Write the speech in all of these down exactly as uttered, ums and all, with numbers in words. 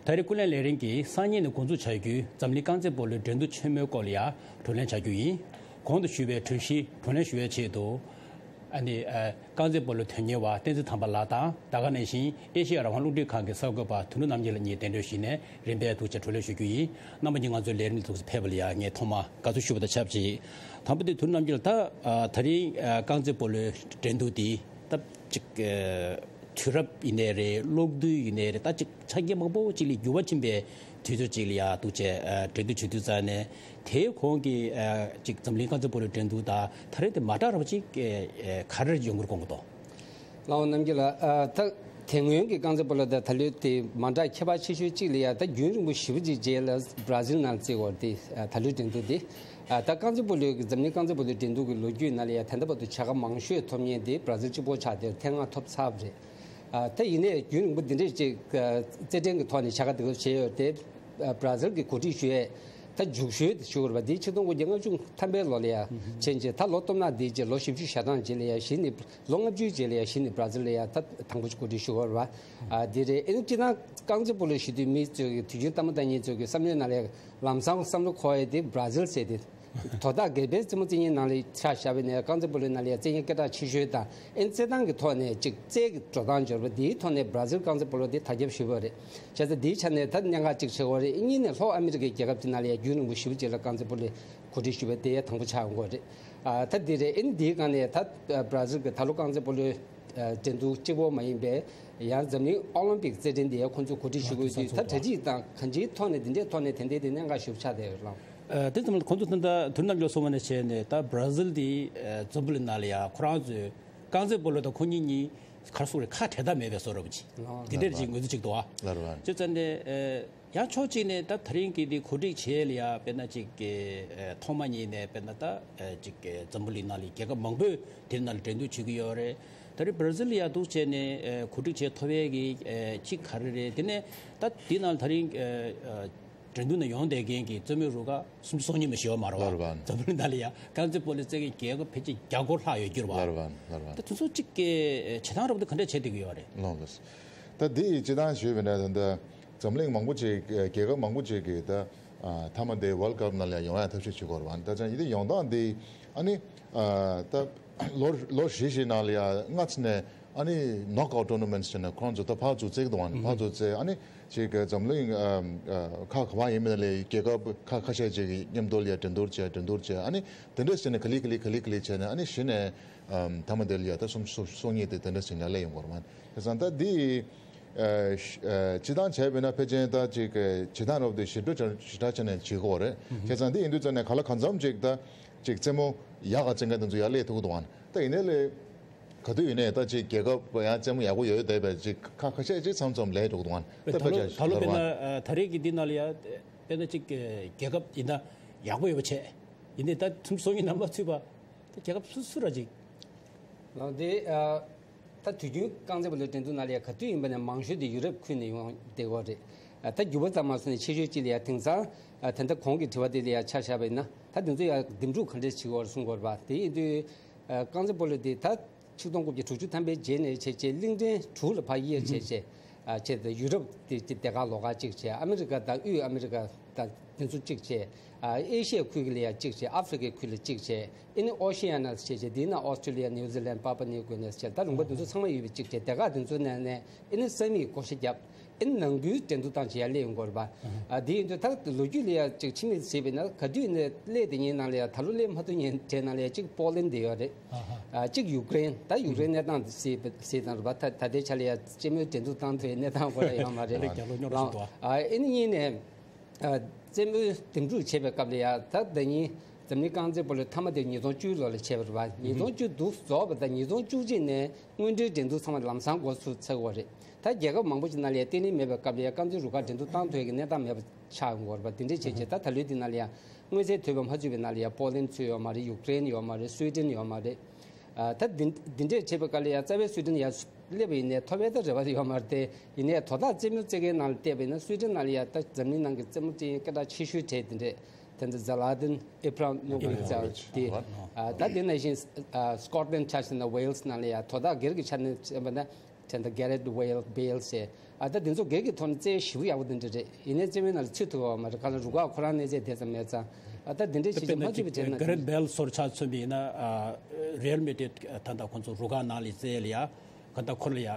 ད་རེས་སྐུ་ལས་ལས་རིམ་གྱིས་སང་ཉིན་ནས་འགོ་འཛུགས་བྱ་རྒྱུའི་འཛམ་གླིང་རྐང་རྩེད་སྤོ་ལོའི་འགྲན་བསྡུར་ཆེན་མོའི་སྐོར་ལ་ཡང་བགྲོ་གླེང་བྱ་རྒྱུ་ཡིན། གོང་དུ་ཞུས་པའི་གྲོས་གཞི་བགྲོ་གླེང་ཞུ་བའི་ཆེད་དུ། ཨ་ནི་ཨ་རྐང་རྩེད་སྤོ་ལོའི་དོན་གཉེར་བ་བསྟན་འཛིན་དམ་པ་ལགས་དང་ད་ག་ནང་བཞིན་ཨེ་ཤེ་ཡ་རང་དབང་རླུང་འཕྲིན་ཁང་གི་གསར་འགོད་པ་དོན་གྲུབ་རྣམ་རྒྱལ་ལགས་གཉིས་གདན་འདྲེན་ཞུས་ནས་རིམ་པས་འདུག་སེ་བགྲོ་གླེང་ཞུ་རྒྱུ་ཡིན། རྣམ་པ་གཉིས་ང་ཚོའི་ལས་རིམ་འདི་འདུག་སེ་ཕེབས་པ་ལ་ཡང་ངས་ཐོག་མར་དགའ་བསུ་ཞུ་བ་དང་ཆབས་ཅིག་དང་པོ་དེ་དོན་གྲུབ་རྣམ་རྒྱལ་ལགས། ད་ཨ་ད་རིང་ཨ་རྐང་རྩེད་སྤོ་ལོའི་འགྲན་བསྡུར་འདི་ད་ཅིག་ཨ་དུས་རབས་ཡིན་ནའི་རེད། གློག་རྡུལ་ཡིན་ནའི་རེད། ད་ཅིག་ཆ་རྐྱེན་མང་པོ་ཅིག་ལས་འགྱུར་བ་ཕྱིན་པའི་དུས་ཚོད་ཅིག་ལ་ཡ་འདུག་སེ་ཨ་འགྲན་བསྡུར་བྱེད་དུས་ཙང་ནས་དེའི་གོང་གི་ཨ་ཅིག་འཛམ་གླིང་རྐང་རྩེད་སྤོ་ལོའི་འགྲན་བསྡུར་དང་ད་རེས་དེ་མ་འདྲ་བ་ཅིག་ཨ་ཨ་ག་རེ་ཡོང་གི་རེད་དགོངས་ཀྱི་འདུག་ལགས་འོང་རྣམ་རྒྱལ་ལགས། ཨ་ད་དེ་སྔོན་གྱི་རྐང་རྩེད་སྤོ་ལོ་དང་ད་ལོའི་དེ་མ་འདྲ་ཁྱད་པར་ཆེ་ཤོས་གཅིག་ལ་ཡ་ད་རྒྱུན་རིང་པོ་ཞེ་པོ་ཅིག་རྗེས་ལ་བྷ་ར་ཟིལ་ནང་རྩེད་དགོས་རེད། དེ་ཨ་ད་ལོའི་འགྲན་བསྡུར་དེ་ཨ་ད་རྐང་རྩེད་སྤོ་ལོའི་འཛམ་གླིང་རྐང་རྩེད་སྤོ་ལོའི་འགྲན་བསྡུར་གྱི་ལོ་རྒྱུས་ནང་ལ་ཡ་ད་ལྟ་བར་དུ་བྱ་དགའ་མང་ཤོས་ཐོབ་མཁན་དེ་བྷ་ར་ཟིལ་གཅིག་པོ་ཆགས་བསྡད་ཐེངས་ལྔ་ཐོབ་ཚར་བ་རེད། ཨ་ད་ཡིན་ནའི་རྒྱུན་རིང་པོ་འདི་འདྲས་ཅིག་ཨ་རྩེད་འགྲན་གྱི་ཐོག་ནས་བྱ་དགའ་འདི་ལོ་བྱས་ཡོད་དེ། ཨ་བྷ་ར་ཟིལ་གྱིས་གོ་སྒྲིག་ཞུ་ཡས་ད་རྒྱུགས་ཤོས་དེ་ཞུ་དགོས་རེད་པ། འདི་ཆིག་སྟོང་དགུ་བརྒྱ་ལྔ་བཅུ་ཐམ་པའི་ལོ་ལ་ཡ་ཕྱིན་རྗེས་ད་ལོ་སྟོང་ཕྲག་འདིའི་རྗེས་ལོ་བཞི་བཅུ་ཞེ་གྲངས་རྗེས་ལ་ཡ་གཞི་ནས་ལོ་ལྔ་བཅུའི་རྗེས་ལ་ཡ་གཞི་ནས་བྷ་ར་ཟིལ་ལ་ཡ་ད་དང་པོ་གོ་སྒྲིག་ཞུ་དགོས་རེད་པ། ཨ་འདི་རེད། ཨེ་ནི་སྤྱིར་བཏང་རྐང་རྩེད་སྤོ་ལོ་ཞུ་དུས་མི་ཚོས་ཀྱི་དུས་རྒྱུན་ལྟད་མོ་ལྟ་མཁན་ཚོས་ཀྱི་བསམ་བློའི་ནང་ལ་ཡ་ལམ་སང་བསམ་བློ་འཁོར་ཡས་དེ་བྷ་ར་ཟིལ་ཟེར་དེ། དོ་བདག་སྒེར་པའི་རྩེད་མོ་རྩེད་མཁན་ནང་ལ་ཆ་བཞག་པ་ཡིན་ན་རྐང་རྩེད་སྤོ་ལོའི་ནང་ལ་ཡང་རྩེད་མཁན་སྐད་གྲགས་ཆེ་ཤོས་དང་། ཨེ་རྩེད་ཐང་གི་ཐོག་ནས་ཅིག་རྩལ་གྱི་འགྲོ་སྟངས་འབྱོར་པ་འདིའི་ཐོག་ནས་བྷ་ར་ཟིལ་རྐང་རྩེད་སྤོ་ལོ་འདི་དར་ཁྱབ་ཞེ་པོ་རེད། བྱས་ཙང་འདིའི་ཆ་ནས་ད་གནད་འགག་ཅིག་ཆགས་ཀྱི་ཡོད་རེད། གཉིས་ནས་ལྷོ་ཨ་མི་རི་ཀའི་རྒྱལ་ཁབ་དེ་ནང་ལ་ཡང་རྒྱུན་རིང་པོ་ཞེ་པོ་ཅིག་ལ་རྐང་རྩེད་སྤོ་ལོའི་གོ་སྒྲིག་ཞུ་བ་དེ་ཡང་དང་པོ་ཆགས་ཡོང་གི་ཡོད་རེད། ཨ་ད་འདི་རེད། ཨེ་ནི་འདིའི་སྒང་ནས་ད་བྷ་ར་ཟིལ་གྱི་ད་ལོ་རྐང་རྩེད་སྤོ་ལོའི་འགྲན་བསྡུར་གཅིག་པོ་མ་ཡིན་པའི་ཡང་འཛམ་གླིང་ཨོ་ལིམ་པིག་རྩེད་འགྲན་དེ་ཡང་ཁོང་ཚོས་གོ་སྒྲིག་ཞུ་གི་ཡོད་དུས། ད་གྲ་སྒྲིག་དང་གང་ཅིའི་ཐོག་ནས་འདི་འདྲའི་ཐོག་ནས་དེ་འདྲའི་དེ་གནད་འགག་ཞེ་པོ་ཆགས་བསྡད་ཡོད་ལགས། ཨ་དེ་ཙམ་ལ་ཁོང་ཚོ་ད་ལྟ་དོན་གྲུབ་རྣམ་རྒྱལ་གསུངས་པ་ནང་བཞིན་ནས་ད་བྷ་ར་ཟིལ་དེ་ཨ་འཛམ་བུ་གླིང་ནང་ལ་ཡང་ཁོ་རང་ཚོའི་རྐང་རྩེད་སྤོ་ལོ་དང་ཁོ་གཉིས་གཉིས་ག་རེ་ཟེར་དགོས་རེད། ཁ་བྲལ་ཐབས་མེད་པའི་བཟོ་འདྲ་པོ་ཅིག་ལགས། དེ་འདྲ་ཅིག་ངོས་འཛིན་ཅིག་འདུག་ཨ། ལགས་རེད་པ། བྱས་ཙང་ནས་ཨ་ཡང་ཕྱོགས་གཅིག་ནས་ད་ད་རིང་གི་དེ་གོ་སྒྲིག་བྱེད་ཡས་ལ་ཡང་དཔེར་ན་ཅིག་གི་ཨ་ཐོག་མ་ཉིད་ནས་དཔེར་ན་ད་ཨ་ཅིག་གི་འཛམ་བུ་གླིང་ནང་ལ་རྒྱལ་ཁབ་མང་པོས་དེ་ནང་ལ་འགྲན་བསྡུར་བྱེད་ཀྱི་ཡོད་རེད། ད་རེས་བྷ་ར་ཟིལ་ལ་ཡང་འདུག་བྱས་ནས་ཨ་གོ་སྒྲིག་བྱེད་ཐུབ་ཡས་ཀྱི་ཨ་གཅིག་ག་རེ་རེད། དེ་ནས་ད་དེ་ནང་ལ་ད་རིང་ཨ་ཨ་འགྲན་བསྡུར་ནང་ཡོང་བསྡད་མཁན་གྱི་རྩེད་མོའི་རུ་ཁག་སུམ་ཅུ་སོ་གཉིས་མ་ཞིག་ཡོད་མ་རེད་པ། ལགས་རེད་པ། འཛམ་བུ་གླིང་ནང་ལ་ཡང་རྐང་རྩེད་སྤོ་ལོ་རྩེད་མཁན་རྒྱལ་ཁབ་ཕལ་ཆེར་བརྒྱ་སྐོར་ལྷག་ཡོད་རྒྱུ་རེད་པ། ལགས་རེད་པ། ལགས་རེད་པ། ད་དེ་ཚོ་གཅིག་གི་བྱེད་སྟངས་འདྲ་པོ་དེ་ག་འདྲས་བྱེད་བསྡད་ཀྱི་ཡོད་རེད། ལགས་ལགས། ད་འདི་ཡི་སྤྱིར་བཏང་ཞུས་པ་ཡིན་ན་ད་ལྟ་འཛམ་གླིང་མང་པོ་ཅིག་རྒྱལ་ཁབ་མང་པོ་ཅིག་གིས་ད་ཨ་མཐའ་མ་དེ་ཝརལ་ཌི་ཀབ་ནང་ལ་ཡང་ཡོང་ཡ་ཐབས་ཤེས་བྱེད་ཀྱི་ཡོད་རེད་པ། ད་ཅང་ཡིན་དེ་ཡོང་སྟངས་འདི་ཨ་ནི་ཨ་ད་ལོ་ལོ་བཞི་བཞི་ནང་ལ་ཡང་སྔ་ཕྱི་ནས་ཨ་ནི་ནོག་ཨའུཊ་ཊུར་ན་མེན་ཊི་བྱས་ནས་ཁོ་རང་ཚོ་ད་ཕར་ཚུར་རྩེད་ཀྱི་འདུག་པ། ཕར་ཚུར་རྩེད། ཨ་ནི་ཅིག་འཛམ་གླིང་ཨ་ཨ་ཁག་ག་པར་ཡིན་མིན་ལ་རྒྱལ་ཁབ་ཁག་ཁ་ཤས་ཅིག་གི་མཉམ་དུ་ལ་ཡང་འགྲན་བསྡུར་བྱས། འགྲན་བསྡུར་བྱས། ཨ་ནི་དེ་འདྲས་བྱས་ནས་ག་ལེ་ག་ལེ་ག་ལེ་ག་ལེ་བྱས་ནས་ཨ་ནི་གཞི་ནས་ཨ་མཐའ་མ་དེ་ལ་ཡང་ད་སུམ་ཅུ་སོ་གཉིས་དེ་དེ་འདྲས་བྱས་ནས་སླེབས་ཡོང་གི་ཡོད་རེད་པ། བྱས་ཙང་ད་འདི་ཨ་ཨ་སྤྱིར་བཏང་བྱས་པ་ཡིན་ན་ཕལ་ཆེར་ད་ཅིག་བྱེད་སྟངས་འདྲ་པོ་དེ་ཞིབ་ཕྲ་ཞིབ་ཕྲ་བྱས་ནས་བྱེད་ཀྱི་ཡོད་རེད། བྱས་ཙང་འདི་ཡིན་དུས་ཙང་ནས་གང་ལ་གང་འཚམ་ཅིག་ད་ཅིག་རྩེད་མོ་ཡག་ག་རྩེད་མཁན་དེ་ཚོ་ཡར་སླེབས་ཐུབ་ཀྱི་འདུག་པ། ད་ཡིན་ནའི་ལས་ག་དུས་ཡིན་ནའི་ད་ཅིག་རྒྱལ་ཁབ་ཡང་རྩེད་མོ་ཡག་པོ་ཡོད་བསྡད་པའི་ཅིག་ཁག་ཁ་ཤས་ཅིག་མཚམས་མཚམས་སླེབས་འགྲོ་གི་འདུག་པ། ད་ད་ལོ་ཕལ་ཆེར་ད་ལོ་དཔེར་ན་ཨ་ད་རེས་ཀྱི་འདི་ནང་ལ་ཡང་དཔེར་ན་ཅིག་རྒྱལ་ཁབ་ཡིན་ན་ཡག་པོ་ཡོད་པ་བྱས། ཡིན་ནའི་ད་ཚུན་སོང་ཡིན་ན་མ་ཚུད་པ། ད་རྒྱལ་ཁབ་སུ་སུ་ར་ཅིག་ལགས་འདི་ཨ་ད་དུས་རྒྱུན་རྐང་རྩེད་སྤོ་ལོའི་འགྲན་བསྡུར་ནང་ལ་ཡང་ག་དུས་ཡིན་པ་ནས་མང་ཤོས་དེ་ཡུ་རོབ་ཁུལ་ནས་ཡོང་བསྡད་ཡོད་རེད། ཨ་ད་རྒྱུ་བ་ཙམ་མ་སོང་ནས་ཆེ་ཤོས་གཅིག་ལ་ཡང་དེང་སང་ཨ་ད་ལྟ་གོང་གི་དྲི་བ་དེ་ལ་ཡང་ཆ་བཞག་པ་ཡིན་ན་ད་དེ་ཚོ་ཡང་འདེམས་སྒྲུག་ག་འདྲས་བྱེད་ཀྱི་ཡོད་རེད་གསུང་གི་ཡོད་རེད་པ། དེ་ཡིན་དུས་ཨ་རྐང་རྩེད་སྤོ་ལོ་དེ་ད་ཆིག་སྟོང་དགུ་བརྒྱ་དྲུག་ཅུ་ཐམ་པའི་རྗེས་ནས་བྱས་བྱས་གླིང་ཕྲན་དྲུག་ལ་ཕར་དབྱེ་བྱས་བྱས། ཨ་བྱས་ཏེ་ཡུ་རོབ་དེ་དེ་སྡེ་ཁག་ལོགས་ཀ་གཅིག་བྱས། ཨ་མི་རི་ཀ་དང་དབུས་ཨ་མི་རི་ཀ་དང་དེ་ཚོ་གཅིག་བྱས། ཨ་ཨེ་ཤི་ཡའི་ཁུལ་གྱི་ལ་ཡ་གཅིག་བྱས། ཨ་ཧྥི་རི་ཀའི་ཁུལ་ལ་གཅིག་བྱས། ཨེ་ནི་ཨོ་ཤི་ཡ་ན་བྱས་བྱས་དེའི་ནང་ཨོ་སི་ཀྲི་ལི་ཡ། ནིའུ་ཛི་ལན། པ་པ་ནིའུ་གུ་ནེ་བྱས། ད་ལུང་པ་དེ་ཚོ་ཚང་མ་ཡོད་པའི་གཅིག་བྱས་སྡེ་ཁག་དེ་ཚོའི་ནང་ནས་ཨེ་ནི་ས་མིག་བགོ་བཤའ་བརྒྱབ། ཨེ་ནི་ནང་ཁུལ་འགྲན་བསྡུར་སྟངས་ཅིག་ཡར་སླེབས་ཡོང་གི་ཡོད་རེད་པ། ཨ་དེ་ཡིན་དུས་ད་ལོ་རྒྱུས་ལ་ཡ་ཅིག་ཕྱི་མིག་གཟིགས་པ་ཡིན་ན་ག་དུས་ནས་སླེབས་དེ་ཉིན་ནང་ལ་ཡ་ད་ལོ་སླེབས་མ་ཐུབ་ཉིན་དེ་ནང་ལ་ཡ་གཅིག་པོ་ལན་དེ་ཡོད་རེད། ཨ་གཅིག་ཡུཀ་རེན། ད་ཡུཀ་རེན་གནས་སྟངས་དེ་གཟིགས་པ་གཟིགས་དང་རུ་བ་ད་ད་ལྟའི་ཆ་ལ་ཡ་རྩེད་མོའི་འགྲན་བསྡུར་བཏང་ཐུབ་པའི་གནས་སྟངས་ཁོ་རང་ཡོད་མ་རེད། རྒྱ་ལོ་རྙོག་དྲ་ཞིག་འདུག་ཨ། ཨ་ཨེ་ནི་གཉིས་ནས་ཨ་རྩེད་མོའི་འདེམས་སྒྲུག་བྱེད་པའི་སྐབས་ལ་ཡ་ད་ཟླ་ཉིན་འཛམ་གླིང་རྐང་རྩེད་སྤོ་ལོ་མཐའ་མ་དེ་ཉིས་སྟོང་བཅུ་ལོ་ལ་བྱས་པ་རེད་པ། ཉིས་སྟོང་བཅུ་དྲུག་རྫོགས་པ་དང་ཉིས་སྟོང་བཅུ་གཅིག་ནས་དངོས་འབྲེལ་འགྲན་བསྡུར་ཚང་མ་ལམ་སང་འགོ་ཚུགས་ཚར་བ་རེད། ད་རྒྱལ་ཁབ་མང་པོ་ཞིག་ནང་ལ་ཡ་ཏན་ཏན་མེད་པའི་སྐབས་ལ་ཡ་རྐང་རྩེད་རུ་ཁག་འགྲན་བསྡུར་བཏང་ཐུབ་ཡག་གི་གནས་སྟངས་མེད་པ་ཆགས་ཡོང་གི་ཡོད་རེད་པ། དེ་འདྲས་བྱས་བྱས་ད་ད་ལོའི་འདི་ནང་ལ་ཡ་མངོན་གསལ་དོད་པ་མ་ཚུད་པའི་ནང་ལ་ཡ་པོ་ལན་ཚུད་ཡོད་མ་རེད། ཡུཀ་རེན་ཡོད་མ་རེད། སུའི་ཌེན་ཡོད་མ་རེད། ཨ་ད་འདི་འདི་འདྲས་བྱས་པའི་སྐབས་ལ་ཡ་རྩ་བའི་སུའི་ཌེན་ཡ་སླེབས་པ་ཡིན་ནའི་ཐོབ་པའི་ད་རེ་བ་ཡོད་མ་རེད་དེ། ཡིན་ནའི་དོ་བདག་རྩེད་མོ་རྩེ་མཁན་ནང་ལ་བལྟས་པ་ཡིན་ན་སུའི་ཌེན་ནང་ལ་ཡ་ད་འཛམ་གླིང་ནང་གི་རྩེད་མོ་རྩེ་མཁན་སྐད་གྲགས་ཆེ་ཤོས་གྲས་དེ་འདྲས། དེ་ཚོ་ཛ་ལ་ཏན་ཨི་བྷ་ར་མོ་ཝིཆ་དེ། ཨ་ད་དེ་ནང་བཞིན་ཨ་སི་ཀོཊ་ལན་ཆ་བཞག་ན་ཝེལ་སི་ནང་ལ་ཡ་དོ་བདག་སྒེར་གྱི་ཆ་ནས་བྱས་པ་ན་དེ་འདྲ་གེ་རེད་ཝེལ་བེལ་ཟེར། ཨ་ད་དེ་ཚོ་སྒེར་གྱི་ཐོག་ནས་རྩེད་ཞིབ་ཡག་པོ་དེ་འདྲ་རེད། ཡིན་ནའི་རྩེད་མོའི་ནང་ལ་ཚུད་ཐུབ་པ་མ་རེད། ག་ལ་རུ་ཁག་ཁོ་རང་གནས་ཚད་དེ་ཙམ་མེད་ཙང་། ཨ་ད་དེ་འདྲའི་ཅིག་ཅིག་མ་ཚུད་པའི་གྲས་ན། གྷ་རེད་བེལ་སོར་ཆ་མཚོན་པ་ཡིན་ན། ཨ་རེལ་མེ་ཌི་རིཌ་ད་ལྟ་ཁོང་ཚོ་རུ་ཁག་ནང་ལ་རྩེད་ལ་ཡ་ག་ད་ཁོ་ལ་ཡ་ཨ་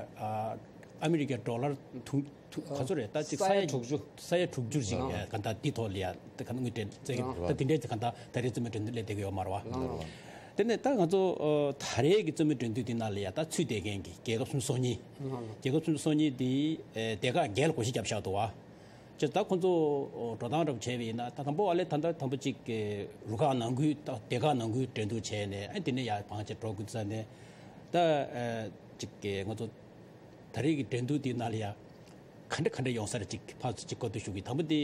ཨ་མི་རི་ཀའི་ཌོ་ལར་དུང་དུང་ག་ཚོད་རེད། ད་ཅིག་ས་ཡ་དྲུག་ཅུ། ས་ཡ་དྲུག་ཅུ་ཅིག་ཡ་ག་ད་འདི་ཐོག་ལ་ཡ་ད་ག་ད་དངུལ་སྤྲད་རྩེད་ཀྱི། ད་དེ་འདྲའི་ག་ད་ད་རེས་རྩེད་མོའི་འགྲན་བསྡུར་སླེབས་བསྡད་ཀྱི་ཡོད་མ་རེད་བ། དེ་ནས་ད་ང་ཚོ་ཨ་ད་རེས་ཀྱི་རྩེད་མོའི་འགྲན་བསྡུར་འདི་ནང་ལ་ཡ་ད་ཚུད་བསྡད་མཁན་གྱི་རྒྱལ་ཁབ་སུམ་ཅུ་སོ་གཉིས། རྒྱལ་ཁབ་སུམ་ཅུ་སོ་གཉིས་འདི་ཨེ་སྡེ་ཁག་བརྒྱད་ལ་བགོ་བཤའ་བརྒྱབ་བཞག་འདུག་བ། ཅེས་ད་ཁོང་ཚོ་འགྲོ་སྟངས་འདྲ་པོ་བྱས་པ་ཡིན་ན། ད་དང་པོ་ཨ་ལས་ད་ལྟ་དང་པོ་གཅིག་གི་རུ་ཁག་ནང་ཁུལ། ད་སྡེ་ཁག་ནང་ཁུལ་འགྲན་བསྡུར་བྱས་ནས། ཨ་དེ་ནས་ཡར་བང་ཆེ་འགྲོ་དགོས་ཙང་ནས། ད་ཨ་གཅིག་གི་ང་ཚོ་ད་རེས་ཀྱི་འགྲན་བསྡུར་དེའི་ནང་ལ་ཡ་ག་འདྲ་ག་འདྲ་ཡོང་ས་རེད། གཅིག་ཕར་ཚུར་གཅིག་བཀའ་བསྡུར་ཞུ་གི། དང་པོ་དེ་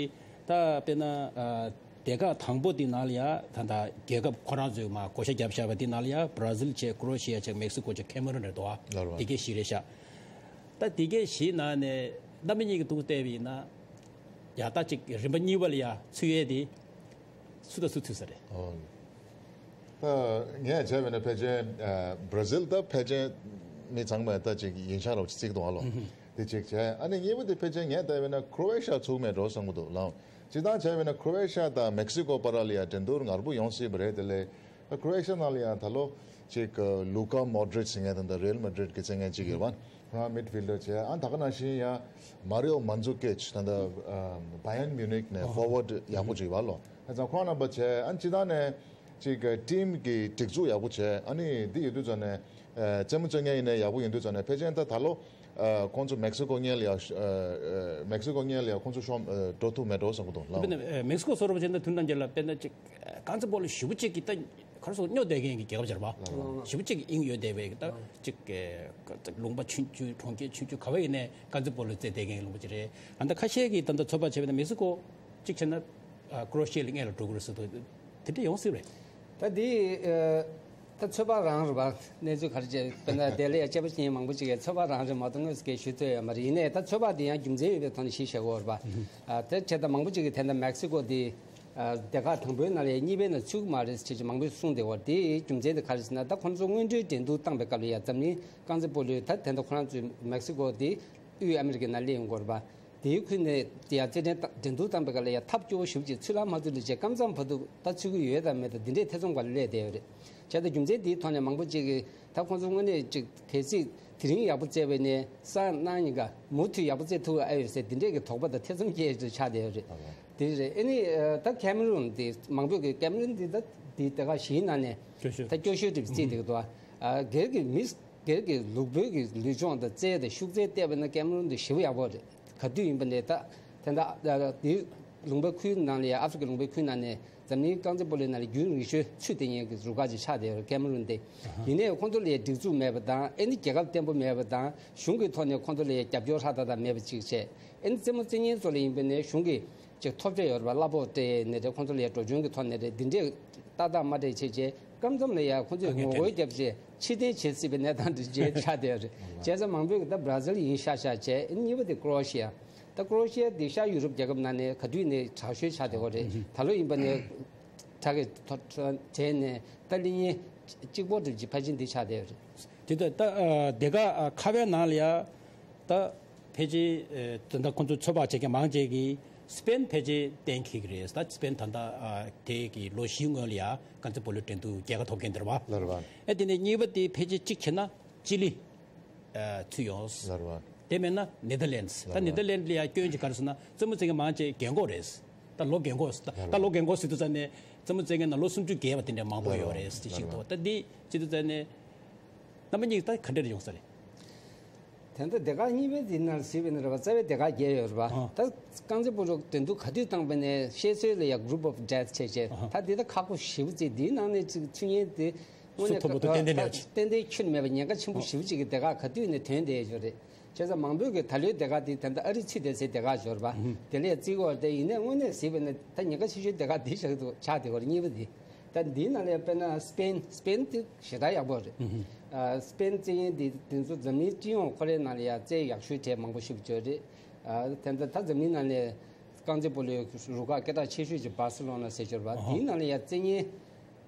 ད་དཔེར་ན་ཨ་སྡེ་ཁག་དང་པོ་དེའི་ནང་ལ་ཡ་ད་ད་རྒྱལ་ཁབ་ཁོ་རང་ཚོས་མར་བགོ་བཤའ་བརྒྱབ་བཞག་པ་དེའི་ནང་ལ་ཡ་བྷ་ར་ཟིལ་བྱས། ཀོ་རོ་ཤི་ཡ་བྱས། མེག་སི་ཀོ་བྱས། ཁེ་མ་རུན་རེད་འདུག་བ། ལགས་རེད་བ། དེ་གའི་བཞི་རེད་ཤག་ད་དེ་གའི་བཞི་ནང་ནས་རྣམ་པ་གཉིས་ཀྱི་འདུག་བལྟས་པ་ཡིན་ན། ཡ་ད་ཅིག་རིམ་པ་གཉིས་པ་ལ་ཡ་ཚུད་ཡས་དེ་སུ་དང་སུ་ཚུད་ས་རེད། ཨོ། ད་ངས་བྱས་པ་ཡིན་ན་ཕལ་ཆེར་ཨ་བྷ་ར་ཟིལ་ད་ཕལ་ཆེར་མི་ཚང་མས་ད་ཅིག་ཡིད་ཆེས་རོགས་ཅིག་བརྩི་གི་འདུག་ཨ་ལོ། དེ་གཅིག་བྱས། ཨ་ནི་གཉིས་པ་དེ་ཕལ་ཆེར་ངས་བལྟས་པ་ཡིན་ན་ཁོ་རོ་ཨེ་ཤ་ཚུགས་མེད་འགྲོ་བསམ་གི་འདུག་ལགས། སྤྱིར་བཏང་བྱས་པ་ཡིན་ན་ཁོ་རོ་ཨེ་ཤ་དང་མེག་སི་ཀོ་བར་ལ་ཡ་འགྲན་བསྡུར་ངར་པོ་ཡོང་སྲིད་པ་རེད། དེ་ལས་ཁོ་རོ་ཨེ་ཤ་ནང་ལ་ཡང་ད་ལོ་ཅིག་ལུ་ཀ་མོ་ཌི་རིཅ་ཟེར་མཁན་དང་། ད་རེལ་མ་ཌི་རིཌ་གི་རྩེད་མཁན་ཅིག་ཡོད་པ། ཁོ་རང་མིཌ་ཕིལ་ཌར་བྱས། ཨ་ད་ག་ནང་བཞིན་ཡང་མ་རིའོ་མན་ཛུ་ཀིཆ་ད་ལྟ་བ་ཡརན་མིའུ་ནིག་ནས་ཧྥོ་ཝར་ཌི་ཡག་པོ་ཅིག་ཡོད་པ་ལོ། ཨ་ཙང་ཁོ་རང་རྣམ་པ་བྱས། ཨ་ནི་སྤྱིར་བཏང་ནས་ཅིག་ཊིམ་གི་སྒྲིག་འཛུགས་ཡག་པོ་བྱས། ཨ་ནི་འདི་ཡོད་དུས་ཙང་ནས་རྩེད་མོ་རྩེ་མཁན་ཡིན་ནའི་ཡག་པོ་ཡིན་དུས་ཙང་ནས། ཕལ་ཆེར་ད་ད་ལོ་ཁོང་ཚོ་མེག་སི་ཀོ་སྔོན་ལ་ཡ་མེག་སི་ཀོ་སྔོན་ལ་ཡ་ཁོང་ཚོ་ཤོར་འགྲོ་ཐུབ་མེད་འགྲོ་བསམ་གི་འདུག་ལགས། དཔེར་ན་མེག་སི་ཀོ་བཟོ་འདྲ་པོ་བྱས་ན་དུས་ནམ་རྒྱུན་ལ་དཔེར་ན་ཅིག་རྐང་རྩེད་སྤོ་ལོ་ཞེ་པོ་ཅིག་གི་ད་ག་རེ་ཟེར། སྨྱོ་བསྡད་མཁན་གྱི་རྒྱལ་ཁབ་ཅིག་རེད་པ། ཞེ་པོ་ཅིག་དབྱིངས་ཡོད་བསྡད་པའི་ད་ཅིག་ལུང་པ་ཆུང་ཆུང་གྲོང་ཁྱེར་ཆུང་ཆུང་ག་བ་ཡིན་ནའི་རྐང་རྩེད་སྤོ་ལོ་རྩེ་བསྡད་མཁན་གྱི་ལུང་པ་ཅིག་རེད། ཨ་ད་ཁ་ཤས་ཀྱིས་ད་ལྟ་ཚོད་དཔག་བྱས་པ་ཡིན་ན་མེག་སི་ཀོ་གཅིག་བྱས་ན་ཨ་ཀོ་རོ་ཤི་ཡ་ལ་སྔོན་ལ་འགྲོ་གི་རེད་ཟེར་འདུག། དེ་འདྲ་ཡོང་སྲིད་པ་རེད། ད་འདི་ཨ་ད་ཚོད་དཔག་རང་རེད་པ། གནས་ཚུལ་ག་རེ་བྱས། དཔེར་ན་དེ་ལ་ཡ་དཔྱད་པ་བྱེད་མཁན་མང་པོ་ཅིག་གིས་ཚོད་དཔག་རང་རེད་མ་གཏོགས་དངོས་སུ་སྐད་ཞུ་ཐུབ་ཡོད་མ་རེད། ཡིན་ནའི་ད་ཚོད་དཔག་འདི་ཡང་རྒྱུ་མཚན་ཡོད་པའི་ཐོག་ནས་གཞི་བཞག་དགོས་རེད་པ། ཨ་དེ་བྱས་ད་མང་པོ་ཅིག་གིས་དེ་འདྲ་མེག་སི་ཀོ་འདི་ཨ་སྡེ་ཁག་དང་པོའི་ནང་ལ་ཡ་གཉིས་པའི་ནང་ཚུད་ཀྱི་མ་རེད་ཅེས་མང་པོས་གསུངས་བསྡད་ཡོད་རེད། དེའི་རྒྱུ་མཚན་དེ་ག་རེ་ཟེར་ན། ད་ཁོང་ཚོ་སྔོན་འགྲོའི་འགྲན་བསྡུར་བཏང་པའི་སྐབས་ལ་ཡ་འཛམ་གླིང་རྐང་རྩེད་སྤོ་ལོའི་ད་དེ་འདྲ་ཁོ་རང་ཚོའི་མེག་སི་ཀོ་འདི་དབུས་ཨ་མི་རི་ཀའི་ནང་སླེབས་ཡོང་གི་ཡོད་རེད་པ། དེའི་ཁུལ་ནས་དེ་ཡང་རྩེད་འགྲན་ད་འགྲན་བསྡུར་བཏང་པའི་སྐབས་ལ་ཡང་ཐབས་སྐྱོ་བོ་ཞེ་པོ་ཅིག་ཚུད་ལ་མ་ཚུད་ལ་བྱས། སྐབས་མཚམས་བར་དུ་ད་ཚུད་ཀྱི་ཡོད་དང་མེད་དང་འདི་འདྲའི་ཐེ་ཚོམ་སྒང་ལ་སླེབས་བསྡད་ཡོད་རེད། བྱས་ཙང་རྒྱུ་མཚན་འདིའི་ཐོག་ནས་མང་པོ་ཅིག་གིས་ད་ཁོང་ཚོ་དངོས་གནས་ཅིག་གལ་སྲིད་དེ་རིང་ཡག་པོ་རྩེས་པ་ཡིན་ན་སང་གནངས་ཉིན་ཀ་མུ་མཐུད་ཡག་པོ་རྩེ་ཐུབ་ཀྱི་ཨེ་ཡོད་ཟེར་འདི་འདྲས་ཀྱི་དོགས་པ་དང་ཐེ་ཚོམ་སྐྱེ་ཡས་ཆགས་བསྡད་ཡོད་རེད། དེ་རེད། ཨ་ནི་ད་ཁེ་མ་རུན་དེ་མང་པོས་ཀྱིས་ཁེ་མ་རུན་དེ་ད་དེ་དེ་ག་གཞིའི་ནང་ནས་སྐྱོ་ཤོས་ད་སྐྱོ་ཤོས་དེ་རྩེས་བསྡད་ཀྱི་འདུག་ཨ། སྒེར་གྱི་མི་སྒེར་གྱི་ལུས་པོའི་གི་ལུས་སྦྱོང་དང་རྩལ་དང་ཤུགས་རྩལ་བལྟས་པ་ན་ཁེ་མ་རུན་དེ་ཞེ་པོ་ཡག་པོ་རེད། ག་དུས་ཡིན་པ་ནས་ད་དེ་འདྲ་དེའི་ལུང་པའི་ཁུལ་ནང་ལ་ཡ་ཨ་ཧྥེ་རི་ཀའི་ལུང་པའི་ཁུལ་ནང་ནས་འཛམ་གླིང་རྐང་རྩེད་སྤོ་ལོའི་ནང་ལ་རྒྱུན་རིང་ཤོས་ཚུད་བསྡད་མཁན་གྱི་རུ་ཁག་ཅིག་ཆགས་བསྡད་ཡོད་རེད། ཁེ་མ་རུན་དེ། ཡིན་ནའི་ཁོང་ཚོ་ལ་ཡ་སྒྲིག་འཛུགས་མེད་པ་དང་། ཨེ་ནི་རྒྱལ་ཁབ་བརྟན་པོ་མེད་པ་དང་། གཞུང་གི་ཐོག་ནས་ཁོང་ཚོ་ལ་ཡ་རྒྱབ་སྐྱོར་ཧྲ་ཏག་ཏག་མེད་པ་ཅིག་བྱས། ཨེ་ནི་རྩེད་མོ་རྩེ་མཁན་ཚོ་ལ་ཡིན་པ་ནས་གཞུང་གི་ཅིག་ཐོབ་ཆ་ཡོད་རེད་པ། གླ་ཕོགས་སྤྲད་ནས་རེད། ཁོང་ཚོ་ལ་ཡ་འགྲོ་སྐྱོན་གྱི་ཐོག་ནས་རེད། འདི་འདྲས་ཏག་ཏག་མ་སྤྲད་བྱས་བྱས་སྐབས་མཚམས་ལ་ཡ་ཁོང་ཚོས་ངོ་རྒོལ་བརྒྱབ་བྱས་ཕྱིར་འཐེན་བྱེད་སྲིད་པའི་གནས་སྟངས་འདི་བྱས་ཆགས་བསྡད་ཡོད་རེད། བྱས་ཙང་མང་པོས་ད་བྷ་ར་ཟིལ་ཡིན་ཤག་ཤག་བྱས། ཨེ་ནི་གཉིས་པ་དེ་ཀོ་རོ་ཤི་ཡ། ད་ཀོ་རོ་ཤི་ཡ་འདི་ཤར་ཡུ་རོབ་རྒྱལ་ཁབ་ནང་ནས་ག་དུས་ནས་དྲག་ཤོས་ཆགས་བསྡད་ཡོད་རེད། ད་ལོ་ཡིན་པ་ནས་དྲག་གི་ཐོག་བྱས་ནས་ད་གླེང་ཡས་གཅིག་པོ་འགྲུབ་ཀྱི་ཕལ་ཆེར་འདི་ཆགས་བསྡད་ཡོད་རེད། དེ་ལྟར་ད་ཨ་སྡེ་ཁག་ཨ་ཁ་པའི་ནང་ལ་ཡ་ད་ཕལ་ཆེར་ཨ་ད་ལྟ་ཁོང་ཚོ་ཚོད་དཔག་བྱེད་མཁན་མང་ཆེ་གིས་སི་པེན་ཕལ་ཆེར་གཏན་འཁེལ་གྱི་རེད། ད་སི་པེན་ད་ལྟ་ཨ་དེ་གི་ལོ་བཞི་སྔོན་ལ་ཡ་རྐང་རྩེད་སྤོ་ལོའི་འགྲན་བསྡུར་རྒྱལ་ཁ་ཐོབ་མཁན་དེ་རེད་པ། ལགས་རེད་པ། ཨ་དེ་ནས་གཉིས་པ་དེ་ཕལ་ཆེར་གཅིག་བྱས་ན་ཅི་ལི་ཨ་ཚུད་ཡོང་། ལགས་རེད་པ། དེ་མིན་ན་ནེ་དར་ལེན་ཌི། ད་ནེ་དར་ལེན་ཌི་ལ་ཡ་སྐྱོན་ཅིག་ག་རེ་ཟེར་ན་རྩེད་མོ་རྩེ་མཁན་མང་ཆེ་རྒན་གོག་རེད། ད་ལོ་རྒན་གོག་ད་ད་ལོ་རྒན་གོག་ཟེར་དུས་ཙ་ནས་རྩེད་མོ་རྩེ་མཁན་ནང་ལོ་སུམ་ཅུ་བརྒལ་བ་དེ་འདྲ་མང་པོ་ཡོད་རེད་ཟེར་ཞིག་འདུག། ད་འདི་བྱེད་དུས་ཙ་ནས་རྣམ་པ་གཉིས་ད་ག་འདྲ་ཡོང་ས་རེད། དེ་འདྲ་སྡེ་ཁག་གཉིས་པའི་འདི་ནང་གཟིགས་པ་ཡིན་ན་རེད་པ། རྩ་བའི་སྡེ་ཁག་བརྒྱད་ཡོད་རེད་པ། ཨ། ད་རྐང་རྩེད་སྤོ་ལོ་འགྲན་བསྡུར་ག་དུས་བཏང་པ་ཡིན་ནའི་བཤད་སྲོལ་ལ་ཡ་Group of Death བྱས་བྱས། ཨ། ད་འདི་ད་ཁག་པོ་ཞེ་པོ་ཅིག་འདིའི་ནང་ནས་ཅིག་ཚུད་མཁན་དེ་དངོས་གནས་སུ་མཐོན་པོ་དེ་ཏན་ཏན་ཡོད་ཅིག། ཏན་ཏན་ཁྱོན་མེད་པ་ཉེན་ཁ་ཆེན་པོ་ཞེ་པོ་ཅིག་གི་སྡེ་ཁག་ག་དུས་ནས་ཐོན་བསྡད་ཡོད་རེད། བྱས་ཙང་མང་པོས་ཀྱི་ད་ལོའི་སྡེ་ཁག་དེ་ད་ལྟ་ཨ་རི་ཚུད་བསྡད་སའི་སྡེ་ཁག་ཅིག་ཡོད་རེད་པ། ཨུ་ཧུ། དེ་ལ་བརྩི་གི་ཡོད་རེད་དེ། ཡིན་ནའི་དངོས་གནས་གཟིགས་པ་ཡིན་ན་ད་ཉེན་ཁ་ཆེ་ཤོས་སྡེ་ཁག་འདི་ཆགས་འདུག་ཆགས་བསྡད་ཡོད་རེད། གཉིས་པ་འདི། ད་འདིའི་ནང་ལ་དཔེར་ན་སི་པེན། སི་པེན་དེ་ཞེ་དྲག་ཡག་པོ་རེད། ཨུ་ཧུ། ཨ་སི་པེན་རྩེད་མཁན་དེ་དེ་ཚོ་འཛམ་གླིང་སྤྱི་ཡོངས་ཁོ་རའི་ནང་ལ་ཡ་རྩལ་ཡག་ཤོས་གྲས་མང་པོ་ཞིག་ཡོད་རེད། ཨ་དེ་འདྲ་ད་འཛམ་གླིང་ནང་ནས་རྐང་རྩེད་སྤོ་ལོའི་རུ་ཁག་སྐད་གྲགས་ཆེ་ཤོས་ཀྱི་སྦར་སེ་ལོ་ན་ཟེར་གྱི་ཡོད་རེད་པ། ཨ་ཧ། དེའི་ནང་ལ་ཡ་རྩེད་མཁན་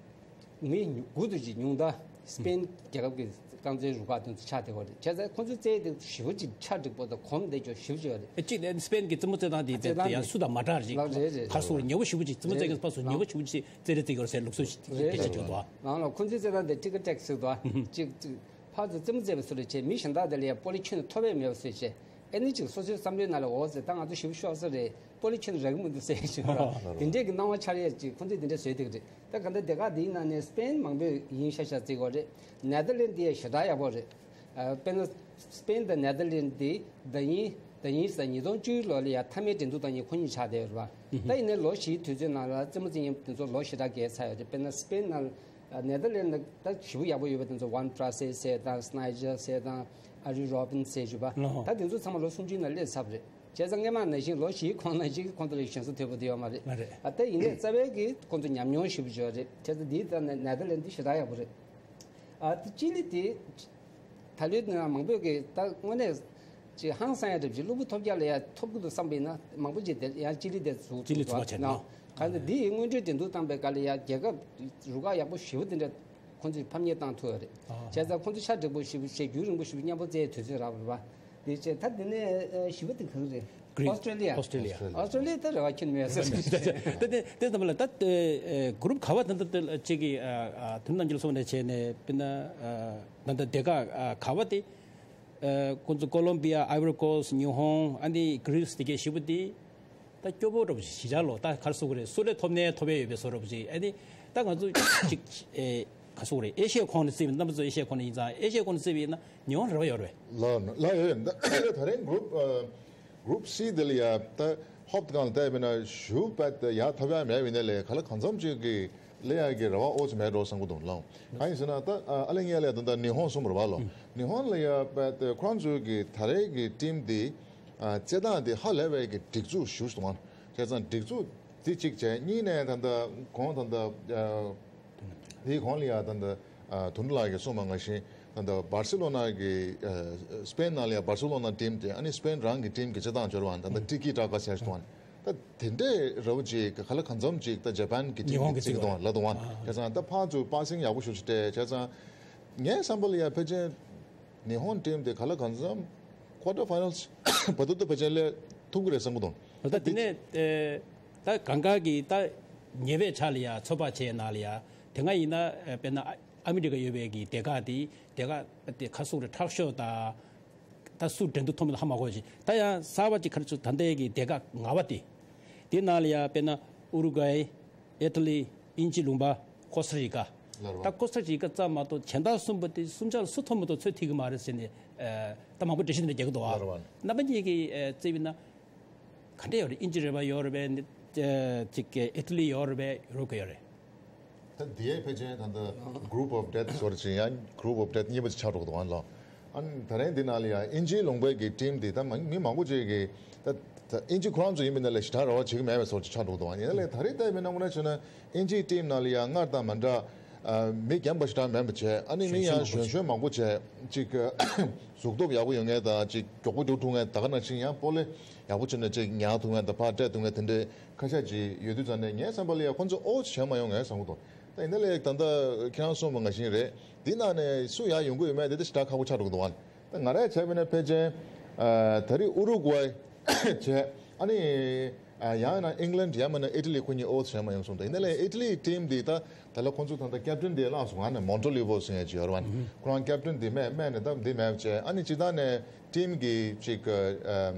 མི་དགུ་དུ་ཅིག་ཉུང་མཐའ་སི་པེན་རྒྱལ་ཁབ་ཀྱི་ རྐང་རྩེད་རུ་ཁག་དེ་ཚོ་ཆགས་བསྡད་ཡོད་རེད། བྱས་ཙང་ཁོང་ཚོའི་རྩེད་དེ་ཞེ་པོ་ཅིག་ཆ་འགྲིག་པོ་དང་གོམས་བསྡད་རྒྱུ་ཞེ་པོ་ཅིག་ཡོད་རེད། ཨེ་གཅིག་ནས་སི་པེན་གྱི་རྩེད་མོ་རྩེད་སྟངས་དེ་རྩེད་སྟངས་དེ་ཡང་སུ་དང་མ་འདྲ་རེད། ལགས་རེད་རེད། ཕར་ཚུར་ཉེ་བོ་ཞེ་པོ་ཅིག་རྩེད་མོ་རྩེད་མཁན་ཕར་ཚུར་ཉེ་བོ་ཞེ་པོ་ཅིག་རྩེད་རེས་རྩེ་གི་ཡོད་རེད་ཟེར་ལུགས་སྲོལ་ཞིག་རེད་སྐད་ཆ་རེད་བྱུང་འདུག་ཨ། ནང་ལ་ཁོང་ཚོའི་རྩེད་སྟངས་དེ་ཊིག་ཊེག་ཟེར་འདུག་ཨ། གཅིག་གཅིག་ཕར་ཚུར་རྩེད་མོ་རྩེ་བའི་སུ་རེད་བྱས་མི་གཞན་དག་དེ་ལ་ཡང་པོ་ལི་ཁྱོན་ནས་ཐོབ་པའི་མེད་པ་བཟོས་བྱས། ཨེ་ནི་ཅིག་སོ་སོའི་བསམ་བློའི་ནང་ལ་འོ་ཟེར་ད་ང་ཚོ་ཞེ་པོ་ཤོར་ས་རེད། པོ་ལི་ཁྱོན་རག་གི་མི་འདུག་ཟེར་བཞིན་རོ། དེ་འདྲས་ཀྱི་སྣང་བ་འཆར་ཡས་ཅིག་ཁོང་ཚོས་དེ་འདྲས་བཟོས་བསྡད་ཀྱི་རེད། ད་ག་འདྲ་སྡེ་ཁག་འདིའི་ནང་ནས་སི་པེན་མང་པོས་ཡིན་ཤག་ཤག་བརྩི་གི་ཡོད་རེད། ནེ་དར་ལེན་འདི་ཡང་ཞེ་དྲག་ཡག་པོ་རེད། ཨ། དཔེར་ན་སི་པེན་དང་ནེ་དར་ལེན་འདི་ཟླ་ཉིན་ཟླ་ཉིན་ཟེར་ཉིས་སྟོང་བཅུ་ལོ་ལ་ཡང་མཐའ་མའི་འགྲན་བསྡུར་བཏང་མཁན་ཁོ་གཉིས་ཆགས་བསྡད་ཡོད་རེད་པ། ད་ཡིན་ནའི་ལོ་བཞིའི་དུས་ཚོད་ནང་ལ་རྩེད་མོ་རྩེ་མཁན་དེ་ཚོ་ལོ་ཞེ་དྲག་རྒས་ཚར་ཡོད་རེད། དཔེར་ན་སི་པེན་ནང་ནེ་དར་ལེན་ནང་ད་ཞེ་པོ་ཡག་པོ་ཡོད་པ་དེ་ཚོ་ཝན་པྲ་སེ་ཟེར་དང་སི་ནའི་ཇར་ཟེར་དང་ཨ་རི་རོ་བིན་ཟེར་བྱས་པ། ད་དེ་ཚོ་ཚང་མ་ལོ་སུམ་ཅུའི་ནང་སླེབས་ཚར་བ་རེད། བྱས་ཙང་སྔས་མ་ནང་བཞིན་ལོ་བཞིའི་གོང་ནང་བཞིན་ཁོང་ཚོ་ལ་ཞན་ས་དོད་པོ་དེ་ཡོད་མ་རེད། མ་རེད། ཨ་ད་ཡིན་ནའི་རྩ་བའི་གི་ཁོང་ཚོ་ཉམས་མྱོང་ཞེ་པོ་ཅིག་ཡོད་རེད། བྱས་ཙང་འདིའི་ད་ནེ་དར་ལེན་འདི་ཞེ་དྲག་ཡག་པོ་རེད། ཨ་ད་ཅི་ལི་དེ་ད་ལོའི་ནང་མང་པོས་གི་ད་དངོས་གནས་ཅིག་ཧང་སང་ཡ་འདྲ་པོ་ཅིག་གློ་བུར་ཐོལ་རྒྱག་ལ་ཡ་ཐོབ་གི་འདུག་བསམ་པ་ཡིན་ན་མང་པོ་ཅིག་དེ་ཡང་ཅི་ལི་དེ་ཟུག་ཅི་ལི་ཐུག་ཐུག་པ་བྱས་ན། གང་ལྟར་འདི་ཡི་སྔོན་འགྲོའི་འགྲན་བསྡུར་བཏང་པའི་སྐབས་ལ་ཡ་རྒྱལ་ཁབ་རུ་ཁག་ཡག་པོ་ཞེ་པོ་དེ་འདྲ་ཁོང་ཚོས་ཕམ་ཉེས་བཏང་ཐུབ་ཡོད་རེད། བྱས་ཙང་ཁོང་ཚོ་ཤ་འགྲིག་པོ་ཞེ་པོ་བྱས་རྒྱུན་རིང་པོ་ཞེ་པོ་མཉམ་པོ་རྩེ་ཡའི་དུས་ཚོད་རག་པ་རེད་པ། དེ་བྱས་ད་དེ་ནས་ཨ་བཞི་པ་དེ་གང་རེད། Greece། ཨོ་སི་ཊེ་ལི་ཡ། ཨོ་སི་ཊེ་ལི་ཡ། ཨོ་སི་ཊེ་ལི་ཡ་ད་རེ་བ་ཁྱོན་མེད་ཟེར། ད་དེ་དེ་ཙམ་ལ་ད་ཨེ་གུ་རུབ་ག་བ་ད་ད་ད་གཅིག་གི་ཨ་ཨ་དོན་རྣམ་འགྱུར་སོང་ནས་བྱས་ནས་དཔེར་ན་ཨ་ད་ད་སྡེ་ཁག་ཨ་ག་བ་དེ་ཨ་ཁོང་ཚོ་ཀོ་ལོམ་བི་ཡ། ཨའི་ཝོ་རི་ཀོ་སི། ཉི་ཧོང་། ཨ་ནི་གྷི་རིས་དེ་གའི་བཞི་པོ་དེ། ད་སྐྱོ་པོ་འདྲ་པོ་ཞིག་བྱས་ལོ། ད་ག་རེ་ཟེར་དགོས་རེད། སུ་རེད་ཐོབ་ནའི་ཐོབ་ཡས་ཡོད་པའི་བཟོ་འདྲ་པོ་ཞིག་ཨ་ནི་ད་ང་ཚོ་གཅིག་ཨེ་ག་རེ་ཟེར་དགོས་རེད། ཨེ་ཤི་ཡའི་ཁོངས་ནས་བརྩིས་པ་ཡིན་ན། རྣམ་པ་ཚོ་ཨེ་ཤི་ཡའི་ཁོངས་ནས་ཡིན་ཙང་ཨེ་ཤི་ཡའི་ཁོངས་ནས་བརྩིས་པ་ཡིན་ན་ཉི་ཧོང་རེ་བ་ཡོད་རེད། ལགས་ལགས་ཡོད་ཡོད། ད་ད་རེས་གུ་རུབ་ཨ་གུ་རུབ་སི་དེ་ལ་ཡ་ད་ཧོབ་སྒང་ལ་བལྟས་པ་ཡིན་ན་ཞུ་བད་ཡ་ཐོབ་ཡ་མེད་པ་ཡིན་ནའི་ལས་ག་ལ་གང་འཚམ་ཅིག་གི་ལས་ཡ་གི་རེ་བ་ཨོ་ཙམ་མེད་འགྲོ་བསམ་གི་འདུག་ལགས། གང་ཡིན་ཟེར་ན་ད་ཨ་ཨ་ལེ་ངས་ལས་ད་ད་ཉི་ཧོང་གསུམ་རེད་པ་ལགས། ཉི་ཧོང་ལ་ཡ་བད་ཁོ་རང་ཚོའི་གི་ད་རེས་གི་ཊིམ་དེ་ཨ་རྩེད་སྟངས་དེ་ཧ་ལས་པའི་གི་སྒྲིག་འཛུགས་ཞུ་སོང་བ། བྱས་ཙང་སྒྲིག་འཛུགས་དེ་གཅིག་བྱས། གཉིས་ནས་ད་ལྟ་གོང་ད་ལྟ་ཨ་དེའི་གོང་ལ་ཡ་ད་ལྟ་ཨ་དོན་གྲུབ་ལགས་ཀྱིས་གསུངས་པ་ནང་བཞིན་ད་ལྟ་སྦར་སེ་ལོ་ན་གི་ཨ་སི་པེན་ནང་ལ་ཡ་སྦར་སེ་ལོ་ན་ཊིམ་དེ་ཨ་ནི་སི་པེན་རང་གི་ཊིམ་གི་རྩེད་སྟངས་འབྱོར་བ་ད་ལྟ་ཊི་ཀི་ཊ་ཀ་ཟེར་བ་ད་དེ་འདྲའི་རེ་བ་ཅིག་ག་ལ་གང་འཚམ་ཅིག་ད་ཇ་པན་གི་ཊིམ་ཉི་ཧོང་གི་གི་བརྩི་གི་འདུག་ལབ་འདུག་བ། བྱས་ཙང་ད་ཕར་ཚུར་པ་སིང་ཡག་པོ་ཞེ་པོ་ཅིག་སྤྲད། བྱས་ཙང་ངའི་བསམ་པ་ལ་ཡ་ཕལ་ཆེར་ཉི་ཧོང་ཊིམ་དེ་ག་ལ་གང་འཚམ་ཀོ་ཊར་ཕའི་ནལ་བར་དུ་ད་ཕལ་ཆེར་སླེབས་ཐུབ་ཀྱི་རེད་བསམ་གྱི་འདུག་ད་དེ་ནས་ཨེ་ད་གང་ག་གི་ད་ཉེ་བའི་ཆ་ལ་ཡ་ཚོད་དཔག་བྱས་ན་ལ་ཡ་དེ་སྔ་ཡིན་ན་ཨེ་དཔེར་ན་ཨ་མི་རི་ཀ་ཡོད་པའི་གི་སྡེ་ཁག་དེ་སྡེ་ཁག་དེ་ཁ་སུག་རེ་ཁྲག་ཤོག་དང་ད་སུ་འགྲན་བསྡུར་ཐོབ་མིན་ཧ་མ་གོ་ཞིག་ད་ཡང་གསར་པ་ཅིག་ག་རེ་ཚུགས། ད་ལྟའི་གི་སྡེ་ཁག་ལྔ་པ་དེ་དེ་ནང་ལ་ཡ་དཔེར་ན་ཨུ་རུ་ཀའི། ཨི་ཊ་ལི། དབྱིན་ཇི་ལུང་པ། ཀོ་སྟ་རི་ཀ་ལ་རོ། ད་ཀོ་སྟ་རི་ཀ་ཙམ་མ་གཏོགས་གཞན་དག་གསུམ་པོ་དེ་གསུམ་ཆར་སུ་ཐོན་མ་གཏོགས་ཚོད་ཐིག་གི་མ་རེད་ཟེར་ནས་ཨ་ད་མང་པོ་འགྲེལ་བཤད་འདི་འདྲ་རྒྱག་གི་འདུག་ཨ། ལ་རོ་བ། རྣམ་པ་གཉིས་ཀྱིས་ཨ་བརྩིས་པ་ཡིན་ན་ག་འདྲ་ཡོད་རེད། དབྱིན་ཇི་རེད་པ། ཡོད་རེད་པས། ཨ་ཅིག་ཨི་ཊ་ལི་ཡོད་རེད་པས། ཡུ་རོབ་ཀྱི་ཡོད་རེད། ད་འདི་ཡའི་ཕལ་ཆེར་ད་ལྟ་Group of Death ཟེར་བ་ཅིག་ཡང་Group of Death གཉིས་པ་ཅིག་ཆགས་འགྲོ་གི་འདུག་ཨ་ལགས། ཨ་ནི་ད་རེས་འདི་ནང་ལ་ཡང་དབྱིན་ཇིའི་ལུང་པའི་གི་ཊིམ་འདི་ད་མ་མི་མང་པོ་ཅིག་གིས་ད་ད་དབྱིན་ཇི་ཁོ་རང་ཚོ་ཡིན་པ་ཡིན་ན་ལས་ཞེ་དྲག་རེ་བ་བྱེད་ཀྱི་མེད་པའི་བཟོ་འདྲ་ཅིག་ཆགས་འགྲོ་གི་འདུག་ཨ། ཡིན་ན་ལས་ད་རེས་བལྟས་པ་ཡིན་ན་དངོས་གནས་བྱས་ན་དབྱིན་ཇིའི་ཊིམ་ནང་ལ་ཡང་སྔར་དང་མ་འདྲ། ཨ་མི་རྒན་པ་ཞེ་དྲག་མེད་པ་བྱས། ཨ་ནི་མི་ཡང་གཞོན་གཞོན་མང་པོ་བྱས་ཅིག་གཟུགས་སྟོབས་ཡག་པོ་ཡོད་མཁན་དང་ཅིག་མགྱོགས་པོ་འགྲོ་ཐུབ་མཁན། ད་ག་ནང་བཞིན་ཡང་སྤོ་ལོ་ཡག་པོ་བྱས་ནས་ཅིག་ཉལ་ཐུབ་མཁན་དང་ཕར་སྤྲད་ཐུབ་མཁན་དེ་འདྲའི་ཁ་ཤས་ཅིག་ཡོད་དུས་ཙང་ནས་ངའི་བསམ་པ་ལ་ཡང་ཁོ་ཚོ་ཨོ་ཙམ་བྱས་མ་ཡོང་ངས་བསམ་གྱི་འདུག་ད་ཡིན་ན་ལས་ད་ལྟ་ཁྱེད་རང་གསུངས་པ་ནང་བཞིན་རེད། འདི་ནང་ནས་སུ་ཡར་ཡོང་གི་ཡོད་མེད་དེ་ད་ཞེ་དྲག་ཁག་པོ་ཆགས་འགྲོ་གི་འདུག་ཨ། ད་ང་རང་བྱས་པ་ན་ཕལ་ཆེར་ཨ་ད་རེས་ཨུ་རུ་ཀུའེ་བྱས། ཨ་ནི་ཨ་ཡང་ན་ཨིང་ལན་ཡང་མིན་ན་ཨི་ཊ་ལི་ཁོ་གཉིས་ཨོ་ཙམ་བྱས་མ་ཡོང་གསུངས་འདུག་ཡིན་ན་ལས་ཨི་ཊ་ལིའི་ཊིམ་འདི་ད་ད་ལ་ཁོང་ཚོ་ད་ལྟ་ཀེབ་ཊན་འདི་བརླག་སོང་། ཨ་ནི་མོན་ཊོ་ལི་ཝོ་ཟེར་མཁན་ཅིག་ཡོད་རེད་བ། ཁོ་རང་ཀེབ་ཊན་འདི་མེད་མེད་ནས་ད་འདི་མེད་བྱས། ཨ་ནི་སྤྱིར་བཏང་ནས་ཊིམ་གི་ཅིག་ཨ་ཨ་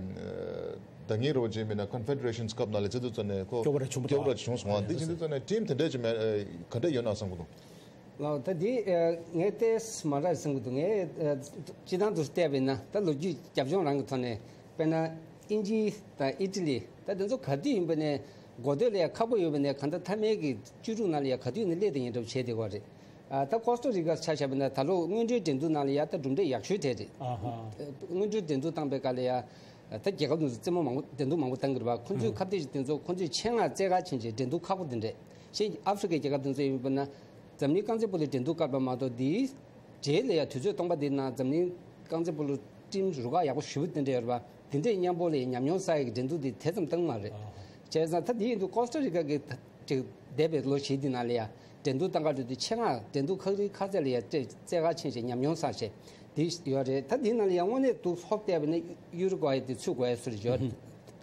ཟླ་ཉིན་རེ་བ་ཅིག་མིན་ན་ཀོན་ཕེ་ཌེ་རེ་ཤན་སི་ཀབ་ནང་ལ་རྩེད་འགྲན་ཚོགས་ནས་ཁོ་སྐྱོ་པོ་ར་བྱུང་བ་སྐྱོ་པོ་ར་བྱུང་སོང་བ། འདི་བྱེད་དུས་ཙང་ནས་ཊིམ་དེ་འདྲས་ཅིག་མེད་ཨ་ག་འདྲས་ཡོད་ན་བསམ་གི་འདུག་ལགས། ད་འདི་ཨ་ངས་ཏོག་ཙམ་མ་འདྲ་བསམ་གི་འདུག་ངས་ཨ་སྤྱིར་བཏང་དུ་བལྟས་པ་ཡིན་ན་ད་ལོ་རྒྱུས་རྒྱབ་ལྗོངས་རང་གི་ཐོག་ནས་དཔེར་ན་དབྱིན་ཇི་དང་ཨི་ཊ་ལི་ད་དེ་ཚོ་ག་དུས་ཡིན་པ་ནས་འགོ་སྟོད་ལ་ཡང་ཁག་པོ་ཡོད་པ་ནས་གང་ལྟར་མཐའ་མའི་གི་བཅུ་དྲུག་ནང་ལ་ཡང་ག་དུས་ཡིན་ན་སླེབས་བསྡད་མཁན་འདྲ་པོ་བྱས་བསྡད་ཡོད་རེད། ཨ་ད་ཀོ་སྟ་རི་ཀ་ཆ་བཞག་པ་ན་ད་ལོ་སྔོན་འགྲོའི་འགྲན་བསྡུར་ནང་ལ་ཡང་ད་གྲུབ་འབྲས་ཡག་ཤོས་དེ་རེད། ཨ་ཧ། སྔོན་འགྲོའི་འགྲན་བསྡུར་བཏང་པའི་སྐབས་ལ་ཡང་ད་རྒྱལ་ཁབ་དེ་ཚོ་རྩེད་མོ་མང་པོ་འགྲན་བསྡུར་མང་པོ་བཏང་གི་རེད་པ། ཁོང་ཚོས་ཁ་གཏད་ཅིག་དེ་ཚོ་ཁོང་ཚོས་ཆེད་མངགས་རྩེད་གར་ཕྱིན་བྱས་འགྲན་བསྡུར་ཁག་པོ་དེ་འདྲས་ཤེས། ཨ་ཧྥེ་རི་ཀའི་རྒྱལ་ཁབ་དེ་ཚོ་ཡིན་པ་ན་འཛམ་གླིང་རྐང་རྩེད་སྤོ་ལོའི་འགྲན་བསྡུར་སྐབས་ལ་མ་གཏོགས་དེའི་རྗེས་ལ་ཡང་དུས་ཚོད་སྟོང་པ་དེའི་ནང་འཛམ་གླིང་རྐང་རྩེད་སྤོ་ལོ་ཊིམ་རུ་ཁག་ཡག་པོ་ཞེ་པོ་དེ་འདྲས་ཡོད་རེད་པ། དེ་འདྲས་མཉམ་པོ་ལ་ཡང་ཉམས་མྱོང་བསགས་ཡག་གི་འགྲན་བསྡུར་དེ་དེ་ཙམ་བཏང་མ་རེད། བྱས་ཙང་ད་དེ་ཡིན་དུས་ཀོ་སྟ་རི་ཀ་གི་ད་ཅིག་འདས་པའི་ལོ་བཞི་འདི་ནང་ལ་ཡང་ འགྲན་བསྡུར་བཏང་ག་འགྲོ་དུས་ཆེད་མངགས་འགྲན་བསྡུར་ཁག་རིགས་ཁག་ཚད་ལ་ཡང་རྩེ་རྩེ་གར་ཕྱིན་བྱས་ཉམས་མྱོང་བསགས་བྱས་འདི་ཡོད་རེད། ད་འདི་ནང་ལ་ཡང་དངོས་གནས་འདུག་ཧོབ་བལྟས་པ་ན་ཡུ་རུ་ཀུའེ་དེ་ཚུད་དགོས་ཡ་སུ་རེད་ཡོད།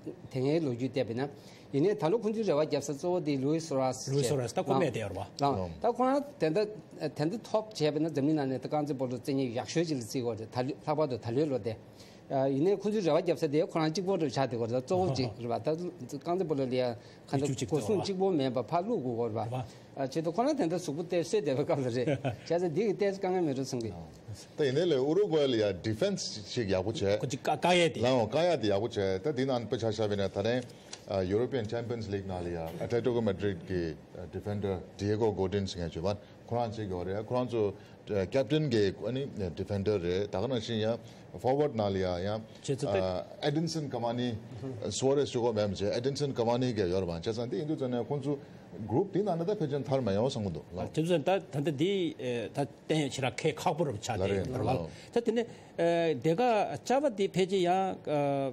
དེ་སྔའི་ལོ་རྒྱུས་བལྟས་པ་ན། ཡིན་ནའི་ད་ལོ་ཁོང་ཚོའི་རེ་བ་རྒྱབ་ས་གཙོ་བོ་དེ་ལུའི་སུ་ར་སི་ལུའི་སུ་ར་སི་ད་ཁོ་རེད། སྨད་དེ་ཡོད་རེད་པ། ལགས། ད་ཁོ་རང་དེ་འདྲ་དེ་འདྲ་ཐོབ་བྱས་པ་ན་འཛམ་གླིང་ནང་ནས་ད་རྐང་རྩེད་སྤོ་ལོ་རྩེད་མཁན་ཡག་ཤོས་ཅིག་ལ་བརྩི་དགོས་རེད། ད་ལྷག་པར་དུ་ད་ལོའི་ལོ་དེ། ཡིན་ནའི་ཁོང་ཚོའི་རེ་བ་རྒྱབ་ས་དེ་ཁོ་རང་གཅིག་པོ་རུ་ཆགས་བསྡད་ཡོད་རེད། གཙོ་བོ་གཅིག་རེད་པ། ད་རྐང་རྩེད་སྤོ་ལོ་ལ་ཡ་ག་འདྲ་ཡིག་ཆུ་གཅིག་སྒོ་སྲུང་གཙོ་བོ་གཅིག་པོ་མེད་པ་ཕར་བླུག་དགོས་རེད་པ། རེད་པ། བྱས་ཙང་ཁོ་རང་དེ་འདྲ་གཟུགས་པོ་ཏོག་ཙམ་གསོས་བསྡད་པའི་སྐབས་ལ་རེད། བྱས་ཙང་འདི་གི་ཏོག་ཙམ་དཀའ་ངལ་མེད་འགྲོ་བསམ་གི། ད་ཡིན་ནའི་ལས་ཨུ་རུ་ཀུའེ་ལ་ཡ་ཌི་ཕེན་སི་ཞིག་ཡག་པོ་བྱས། ཁོ་གཅིག་བཀག་བཀག་ཡས་དེ། ལའོ་བཀག་ཡས་དེ་ཡག་པོ་བྱས། ད་འདི་ནང་དཔེ་ཆ་བཞག་པ་ཡིན་ན་ད་རེས་ཡུ་རོ་པི་ཡན་ཆེམ་པི་ཡན་སི་ལིག་ནང་ལ་ཡ་ཨེ་ཏེ་ལེ་ཊི་ཀོ་མེ་ཌི་རིད་ཀྱི་ཌི་ཕེན་ཌར་ཌི་ཡེ་གོ་གོ་ཌིན་ཟེར་མཁན་བྱས་པ། ཁོ་རང་གཅིག་ཡོད་རེད། ཁོ་རང་ཚོ་ཀེབ་ཊན་གྱི་ཨ་ནི་ཌི་ཕེན་ཌར་རེད། ད་ག་ནང་བཞིན་ཡང་ཕོར་ཝར་ཌི་ནང་ལ་ཡང་ཡང་བྱས་ཙང་ད་ཨེ་ཌིན་སན་ཀ་ཝ་ནི་སུ་ཨ་རེས་ཅིག་གོ་མེད་མ་བྱས། ཨེ་ཌིན་སན་ཀ་ཝ་ནི་གི་ཡོད་རེད་པ། བྱས་ཙང་དེ་ཡིན་དུས་ཙང་ནས་ཁོང་ཚོ་གུ་རུབ་དེ་ནང་ནས་ད་ཕལ་ཆེར་ཐར་མ་ཡོང་བསམ་གི་འདུག་ལགས། དེ་ཚོ་ད་ད་ལྟ་འདི་ད་གཏན་ཡོད་ཆེ་ར་ཁེ་ཁག་པོ་རུ་ཆགས་ལ་ཏེ་རེད་ཡོད་རེད་པ། ལགས། ད་དེ་ནས་སྡེ་ཁག་ཅ་བ་དེ་ཕལ་ཆེར་ཡང་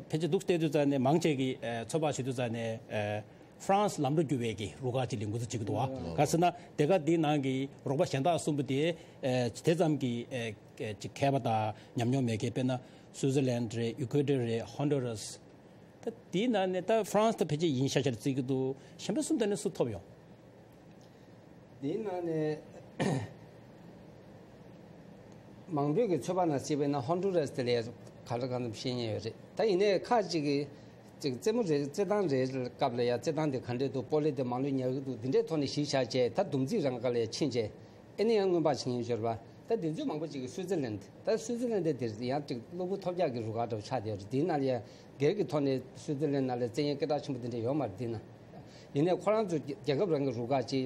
ཕལ་ཆེར་འདུག་བལྟས་དུས་ཙང་ནས་མང་ཆེ་གི་ཚོད་དཔག་བྱེད་དུས་ཙང་ནས། ཧྥ་རན་སི་ལམ་འགྲོ་རྒྱུག་པའི་གི་རུ་ཁག་ཅིག་ལ་འགོ་འཛུགས་བྱེད་ཀྱི་འདུག་བ། ག་ཟེར་ན་དེ་ག་དེའི་ནང་གི་རོགས་པ་གཞན་དག་གསུམ་པོ་དེ་ཨེ་དེ་ཙམ་གྱི་ཨེ་ཨེ་ཅིག་མཁས་པ་དང་ཉམས་མྱོང་མེད་མཁན། དཔེར་ན་སུའུ་ཙེར་ལན་རེད། ཨི་ཀུའེ་ཌོར་རེད། ཧོན་ཌུ་རཱས། ད་དེའི་ནང་ནས་ད་ཧྥ་རན་སི་ད་ཕལ་ཆེར་ཡིན་ཤག་ཤག་བརྩི་གི་འདུག་གཞན་པ་གསུམ་དེ་ནས་སུ་ཐོབ་ཡོང་། དེའི་ནང་ནས་མང་པོས་ཀྱི་ཚོད་དཔག་ནང་བརྩིས་པས་ན་ཧོན་ཌུ་རཱས་དེ་ལས་ག་ལ་གང་འཚམ་ཤེས་ཉེན་ཡོད་རེད། ད་ཡིན་ནའི་ཁག་ཅིག་གིས་ཅིག་རྩེད་མོ་རེད། རྩེད་ཐང་རེད་སྐབས་ལ་ཡ་རྩེད་ཐང་དེ་ག་འདྲས་འདུག་སྤོ་ལོ་དེ་མང་ལོས་ཉར་གི་འདུག་འདི་འདྲའི་ཐོག་ནས་གཞི་བཞག་བྱས་ད་འདུམ་འཛིས་རང་ག་ལ་ཡ་ཕྱིན་བྱས་ཨེ་ནི་ཡང་སྔོན་དཔག་བྱེད་ཉེན་ཡོད་རེད་པ། ད་འདི་ཚོས་མང་པོ་ཅིག་གིས་སུའུ་ཙེར་ལན། ད་སུའུ་ཙེར་ལན་དེ་དེ་ཡང་ཅིག་གློ་བུར་ཐོལ་རྒྱག་གི་རུ་ཁག་འདྲ་བོ་ཆགས་བསྡད་ཡོད་རེད། དེའི་ནང་ལ་ཡ་སྒེར་གྱི་ཐོག་ནས་སུའུ་ཙེར་ལན་ནང་ལ་རྩེད་ཉེན་སྐད་གྲགས་ཆེན་པོ་དེ་འདྲ་ཡོད་མ་རེད། དེ་ན་ཡིན་ནའི་ཁོ་རང་ཚོ་རྒྱལ་ཁབ་རང་གི་རུ་ཁག་ཅིག་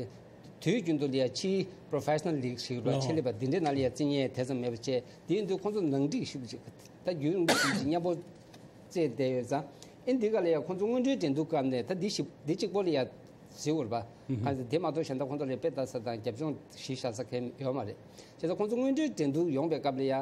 དུས་རྒྱུན་དུ་ལ་ཡ་ཕྱིའི་པོ་རོ་ཕེ་ཤི་ནལ་ལིག་ཞིག་ལ་ཆེད་ལས་པ་འདི་འདྲའི་ནང་ལ་ཡ་རྩེད་ཉེན་དེ་ཙམ་མེད་པ་བྱས། དེ་ཡིན་དུས་ཁོང་ཚོ་ནང་འགྲིག་ཞིག་ཅིག་ད་རྒྱུན་རིང་པོ་ཞིག་ཅིག་མཉམ་པོ་རྩེད་བསྡད་ཡོད་ཙང་། ཨེ་འདི་ག་ལ་ཡ་ཁོང་ཚོ་སྔོན་འགྲོའི་འགྲན་བསྡུར་སྐབས་ནས་ད་འདི་ཞིག་འདི་གཅིག་པོ་ལ་ཡ་བརྩི་དགོས་རེད་པ། གང་ཟེར་དེ་མ་གཏོགས་གཞན་དག་ཁོང་ཚོ་ལ་དཔེ་ལྟ་ས་དང་རྒྱབ་ལྗོངས་གཞི་བཞག་ས་གང་ཡང་ཡོད་མ་རེད། བྱས་ཙང་ཁོང་ཚོ་སྔོན་འགྲོའི་འགྲན་བསྡུར་ཡོང་བའི་སྐབས་ལ་ཡ་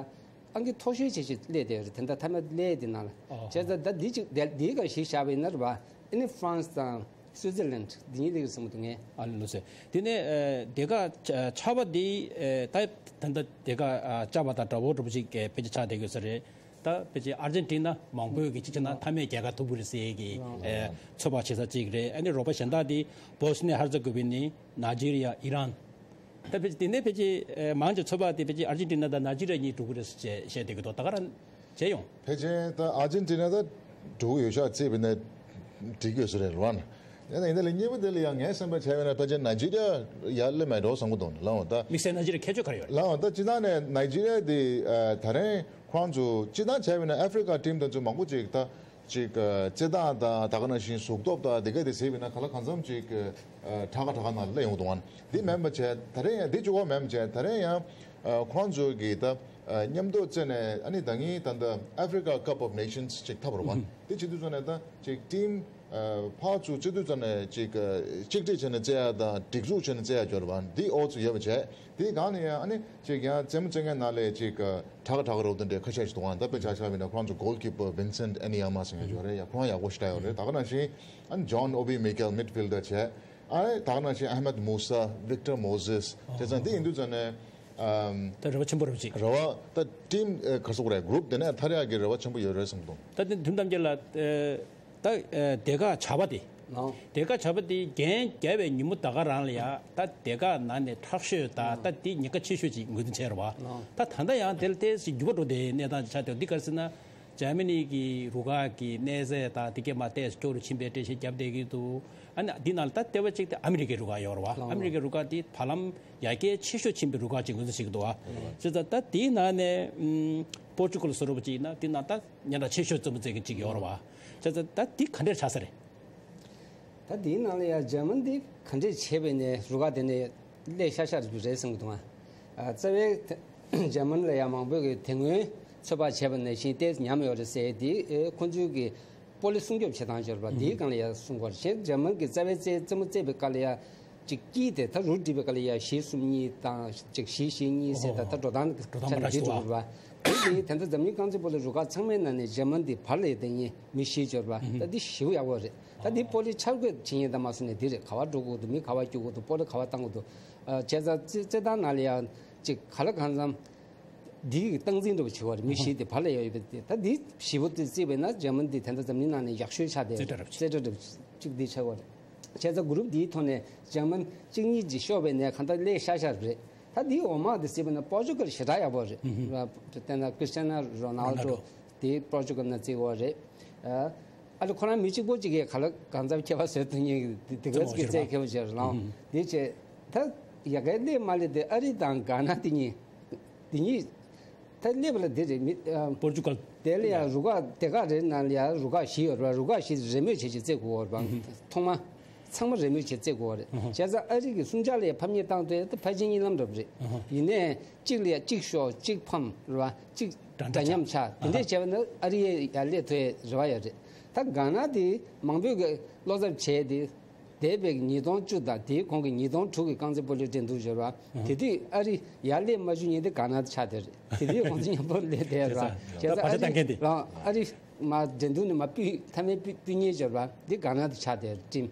ཨང་ཀི་མཐོ་ཤོས་ཆེ་ཤོས་སླེབས་བསྡད་ཡོད་རེད། དེ་འདྲ་མཐའ་མ་སླེབས་དེ་ནང་ལ། ཨོ། བྱས་ཙང་ད་འདི་གཅིག་དེ་འདིའི་སྒང་གཞི་བཞག་པ་ཡིན་ན་རེད་པ། ཨ་ནི་ཧྥ་རན་སི་དང་སུའུ་ཙེར་ལན་འདི་གཉིས་སླེབས་ཀྱི་བསམ་གྱི་འདུག་ངས། ཨ་ལོ་ཟེར། དེ་ནས་ཨ་སྡེ་ཁག་ཆ་ཆ་བ་འདི་ཨ་ད་ད་ལྟ་སྡེ་ཁག་ཨ་ཆ་བ་དང་འདྲ་བོ་འདྲ་བོ་ཞིག་ཨ་ཕལ་ཆེར་ཆགས་བསྡད་ཡོད་ས་རེད། ད་ཕལ་ཆེར་ཨར་ཇེན་ཊི་ན་མང་པོས་ཀྱི་གཅིག་བྱས་ན་མཐའ་མའི་རྒྱལ་ཁ་ཐོབ་ཀྱི་རེད་ཟེར་གྱི་ཨ་ཚོད་དཔག་བྱེད་ས་གཅིག་རེད། ཨ་ནི་རོགས་པ་གཞན་དག་དེ་བོ་སི་ནི་ཧར་ཛ་གོ་བི་ནི། ནཱི་ཇི་རི་ཡ། ཨི་རན། ད་ཕལ་ཆེར་དེ་ནས་ཕལ་ཆེར་ཨ་མང་ཆེ་ཚོད་དཔག་དེ་ཕལ་ཆེར་ཨར་ཇེན་ཊི་ན་དང་ནཱི་ཇི་རི་ཡ་གཉིས་འགྲོ་གི་རེད་ཟེར་བཤད་བསྡད་ཀྱི་འདུག་ད་ག་རང་བྱས་ཡོང་། ཕལ་ཆེར་ད་ཨར་ཇེན་ཊི་ན་ད་འགྲོ་གི་ཡོད་ཤག་བརྩིས་པ་ཡིན་ན་འགྲིག་གི་ཡོད་ས་རེད་རེད་པ། ཡིན་ན་ཡིན་ད་ལས་གཉིས་པ་དེ་ལ་ཡང་ངའི་བསམ་པ་བྱས་པ་ཡིན་ན་ཕལ་ཆེར་ནཱི་ཇི་རི་ཡ་ཡར་སླེབས་མེད་འགྲོ་བསམ་གྱི་འདུག་ལགས་འོང་ད། དམིགས་བསལ་ནཱི་ཇི་རི་ཡ་ཁྱད་ཆོས་ག་རེ་ཡོད་རེད། ལགས་འོང་ད་སྤྱིར་བཏང་ནས་ནཱི་ཇི་རི་ཡ་དེ་ཨ་ད་རེས་ཁོང་ཚོ་སྤྱིར་བཏང་བྱས་པ་ཡིན་ན་ཨ་ཧྥི་རི་ཀ་ཊིམ་དེ་ཚོ་མང་པོ་ཅིག་ད་ཅིག་ཨ་རྩེད་ཐང་དང་ད་ག་ནང་བཞིན་གཟུགས་སྟོབས་དང་དེ་ག་དེ་ཟེར་བ་ཡིན་ན་ག་ལ་གང་འཚམ་ཅིག་ཨ་དྲག་ག་དྲག་ག་ནང་སླེབས་ཡོང་གི་འདུག་ཨ། འདི་མིན་པ་བྱས་ད་རེས་ཡང་འདི་གཅིག་པོ་མིན་པ་བྱས་ད་རེས་ཡང་ཨ་ཁོང་ཚོ་གིས་ད་ཨ་མཉམ་དུ་རྩེས་ནས་ཨ་ནི་ད་ངས་ད་ལྟ་Africa Cup of Nations་ཅིག་འཐབ་པ་རེད་པ། འདི་བྱེད་དུས་ཙམ་ནས་ད་ཅིག་ཊིམ་ཨ་ཕར་ཚུར་རྩེ་དུས་ཙམ་ནས་ཅིག་ཨ་གཅིག་སྒྲིལ་བྱས་ནས་རྩེ་ཡ་དང་སྒྲིག་འཛུགས་བྱས་ནས་རྩེ་ཡ་ཡོད་རེད་པ། འདི་ཨོ་ཚོ་ཡོད་པ་བྱས། དེའི་སྒང་ནས་ཡང་ཨ་ནི་ཅིག་ཡང་རྩེད་མོ་རྩེ་མཁན་ནང་ལས་ཅིག་ཨ་དྲག་དྲག་རོགས་དེ་འདྲའི་ཁ་ཤས་ཤིག་འདུག་ཨ། ད་དཔེ་ཆ་བཞག་པ་ཡིན་ན་ཁོ་རང་ཚོ་གོལ་ཀི་པར་ཝིན་སེན་ཊི་ཨེ་ནི་ཡ་མ་ཟེར་མཁན་ཅིག་ཡོད་རེད། ཡ་ཁོ་རང་ཡག་པོ་ཞེ་དྲག་ཡོད་རེད། ད་ག་ནང་བཞིན་ཨ་ནི་ཇོན་ཨོ་བི་མི་ཀེལ་མིཌ་ཕིལ་ཌར་བྱས། ཨ་ད་ག་ནང་བཞིན་ཨ་ཧ་མད་མུ་ས། ཝིག་ཊར་མོ་ཟེས། བྱས་ཙང་འདི་ཡིན་དུས་ཙམ་ནས་ཨམ་ད་རེ་བ་ཆེན་པོ་རེད་ཅིག་རེ་བ་ད་ཊིམ་ཨེ་ག་རེ་ཟེར་དགོས་རེད། གུ་རུབ་དེ་ནས་ཐར་ཡག་གི་རེ་བ་ཆེན་པོ་ཡོད་རེད་བསམ་གྱི་འདུག་ད་དེ་དུས་ཐམས་ཅད་ལ་ཨེ། ད་ཨ་སྡེ་ཁག་བྱ་བ་དེ། ལགས། སྡེ་ཁག་བྱ་བ་དེ་འགན་བརྒྱབ་པའི་ཉིན་མོ་ད་ག་རང་ལ་ཡ་ད་སྡེ་ཁག་ནང་ནས་དྲག་ཤོས་དང་ད་དེ་ཉེན་ཁ་ཆེ་ཤོས་ཅིག་ངོས་འཛིན་བྱས་རེད་པ། ལགས། ད་ད་ལྟ་ཡང་དེ་ལ་ཏོག་ཙམ་འགྱུར་བ་འགྲོ་བསྡད་གནས་སྟངས་ཅིག་ཆགས་བསྡད་འདུག་འདི་ག་རེ་ཟེར་ན། འཇར་མ་ནི་གི་རུ་ཁག་གི་གནས་ཚད་དང་དེ་གས་མར་ཏོག་ཙམ་སྐྱོ་རུ་ཕྱིན་པའི་འགྲེལ་བཤད་བརྒྱབ་བསྡད་ཀྱི་འདུག་ཨ་ནི་འདི་ནང་ལ་ད་ལྟེ་བ་གཅིག་དེ་ཨ་མི་རི་ཀའི་རུ་ཁག་ཡོད་རེད་པ། ལགས། ཨ་མི་རི་ཀའི་རུ་ཁག་དེ་བར་ལམ་ཡར་རྒྱས་ཆེ་ཤོས་ཕྱིན་པའི་རུ་ཁག་ཅིག་ངོས་འཛིན་བྱེད་ཀྱི་འདུག་པ། ལགས། བྱས་ཙང་ད་དེའི་ནང་ནས་ཨམ་པོར་ཅུ་གལ་བཟོ་འདྲ་པོ་ཅིག་ཡིན་ན་དེ་ནང་ད་སྙན་གྲགས་ཆེ་ཤོས་རྩེད་མོ་རྩེ་མཁན་ཅིག་ཡོད་རེད་པ། བྱས་ཙང་ད་འདི་ག་འདྲས་ཆགས་ས་རེད། ད་འདིའི་ནང་ལ་ཡང་འཇར་མན་འདི་ག་འདྲས་བྱས་པས་ནས་རུ་ཁག་དེ་ནས་སླེབས་ཤག་ཤག་རེད་བསམ་གྱི་འདུག་ཨ། རྩ་བའི་འཇར་མན་ལ་ཡང་མང་པོས་ཀྱི་དེ་སྔོན་ཚོད་དཔག་བྱས་པ་ནང་བཞིན་ཏོག་ཙམ་ཉམས་ཡོད་རེད་ཟེར། དེ་ཁོང་ཚོའི་གི་སྤོ་ལོ་སྲུང་སྐྱོབ་བྱེད་སྟངས་ཡོད་རེད་པ། འདིའི་སྒང་ལ་ཡང་གསུང་གི་ཡོད་རེད། གཞན་འཇར་མན་གྱི་རྩ་བའི་རྩེད་རྩེད་མོ་རྩེད་པའི་སྐབས་ལ་ཡང་ཅིག་དཀྱིལ་དེ་ད་རུ་སྒྲིག་པའི་སྐབས་ལ་ཡ་བཞི་གསུམ་གཉིས་དང་ཅིག་བཞི་བཞི་གཉིས་ཟེར་ད་ད་འགྲོ་སྟངས་འགྲོ་སྟངས་ཆ་ནས་འདི་འགྲོ་གི་རེད་པ། དེ་དེ་ད་ལྟ་འཛམ་གླིང་རྐང་རྩེད་སྤོ་ལོ་རུ་ཁག་ཚང་མའི་ནང་ནས་འཇར་མན་འདི་བར་ལ་ཡོད་དེ་ངས་མི་བཞི་ཡོད་རེད་པ། ད་འདི་ཞེ་པོ་ཡག་པོ་རེད། ད་འདི་སྤོ་ལོའི་འཆར་འགོད་བྱེད་མཁན་དང་མ་སོང་ནས་འདི་རེད། ག་བ་འགྲོ་དགོས་འདུག་མི་ག་བ་སྐྱོད་དགོས་འདུག་སྤོ་ལོ་ག་བ་བཏང་དགོས་འདུག་བྱས་ཙང་རྩེད་རྩེད་ཐང་ནང་ལ་ཡང་ཅིག་ག་ལ་གང་འཚམ་འདི་གི་སྟངས་འཛིན་འདྲ་པོ་བྱེད་པ་རེད། མི་བཞི་དེ་བར་ལ་ཡོད་པ་དེ། ད་འདི་བཞི་པོ་དེ་བརྩིས་པས་ན་འཇར་མན་འདི་ད་ལྟ་འཛམ་གླིང་ནང་ནས་ཡག་ཤོས་ཆགས་བསྡད་རེད། རྩེད་གྲ་འདྲ་པོ་ཅིག་འདི་ཆགས་པ་རེད། བྱས་ཙང་གུ་རུབ་འདིའི་ཐོག་ནས་འཇར་མན་གཅིག་གཉིས་ཀྱིས་ཤོར་བའི་ནས་གང་ལྟར་སླེབས་ཤག་ཤག་རེད། ད་འདིའི་འོག་མ་དེ་བརྩིས་པས་ན་པོར་ཅུ་གལ་ཞེ་དྲག་ཡག་པོ་རེད། བལྟས་ན་ཀྲི་སི་ཊི་ཡ་ནོ་རོ་ནལ་ཌོ་དེ་པོར་ཅུ་གལ་ནང་རྩེ་བ་རེད། ཨ་ལེ་ཁོ་རང་མི་གཅིག་པོ་གཅིག་གིས་ག་ལ་གང་འཚམ་ཁྱད་པར་བཟོ་ཐུབ་མཁན་གྱི་དེ་ག་ཙམ་གྱི་རྩེད་མཁས་པོ་ཞིག་རེད་ལགས། དེ་བྱས་ད་ཡ་གའི་སླེབས་མ་སླེབས་དེ་ཨ་རི་དང་གྷ་ན་དེ་གཉིས། དེ་གཉིས་ད་སླེབས་པ་ལ་དེ་རེད་མི་ཨ། པོར་ཅུ་གལ། དེ་ལ་ཡང་རུ་ཁག་དེ་ག་རེ་ནང་ལ་ཡང་རུ་ཁག་བཞི་ཡོད་རེད་པ། རུ་ཁག་བཞི་རེས་མོས་བྱས་བྱས་རྩེ་དགོས་པ་རེད་པ། ཐོག་མ་ཚང་མ་རེས་མོས་བྱས་རྩེ་དགོས་པ་རེད། བྱས་ཙང་ཨ་རི་གི་གསུམ་ཆ་ལ་ཡང་ཕམ་ཉེས་བཏང་དུས་ད་ཕལ་ཆེར་གཉིས་ལམ་འདྲ་པོ་རེད། ཡིན་ནའི་གཅིག་ལ་ཡང་གཅིག་ཤོར་གཅིག་ཕམ་རེད་པ། གཅིག་འདྲ་འདྲ་མཉམ་ཆགས། དེ་འདྲས་བྱས་པ་ན་ཨ་རི་ཡ་ཡར་སླེབས་ཐུབ་ཡ་རེ་བ་ཡོད་རེད། ད་གྷ་ན་དེ་མང་པོས་གི་བློ་འཚབ་བྱས་ཏེ། འདས་པའི་ཉིས་སྟོང་བཅུ་དང་དེའི་གོང་གི་ཉིས་སྟོང་དྲུག་གི་རྐང་རྩེད་སྤོ་ལོའི་འགྲན་བསྡུར་ཡོད་རེད་པ། དེ་དུས་ཨ་རི་ཡར་སླེབས་མ་བཅུག་མཁན་དེ་གྷ་ན་དེ་ཆགས་བསྡད་རེད། དེ་དུས་ཁོང་ཚོ་མཉམ་པོ་སླེབས་བསྡད་རེད་པ། བྱས་ཙང་ཨ་རི་རང་ཨ་རི་མར་འགྲན་བསྡུར་ནས་མར་ཕུད་མཐའ་མའི་ཕུད་ཕུད་མཁན་ཡོད་རེད་པ། དེ་གྷ་ན་དེ་ཆགས་བསྡད་རེད། ཊིམ།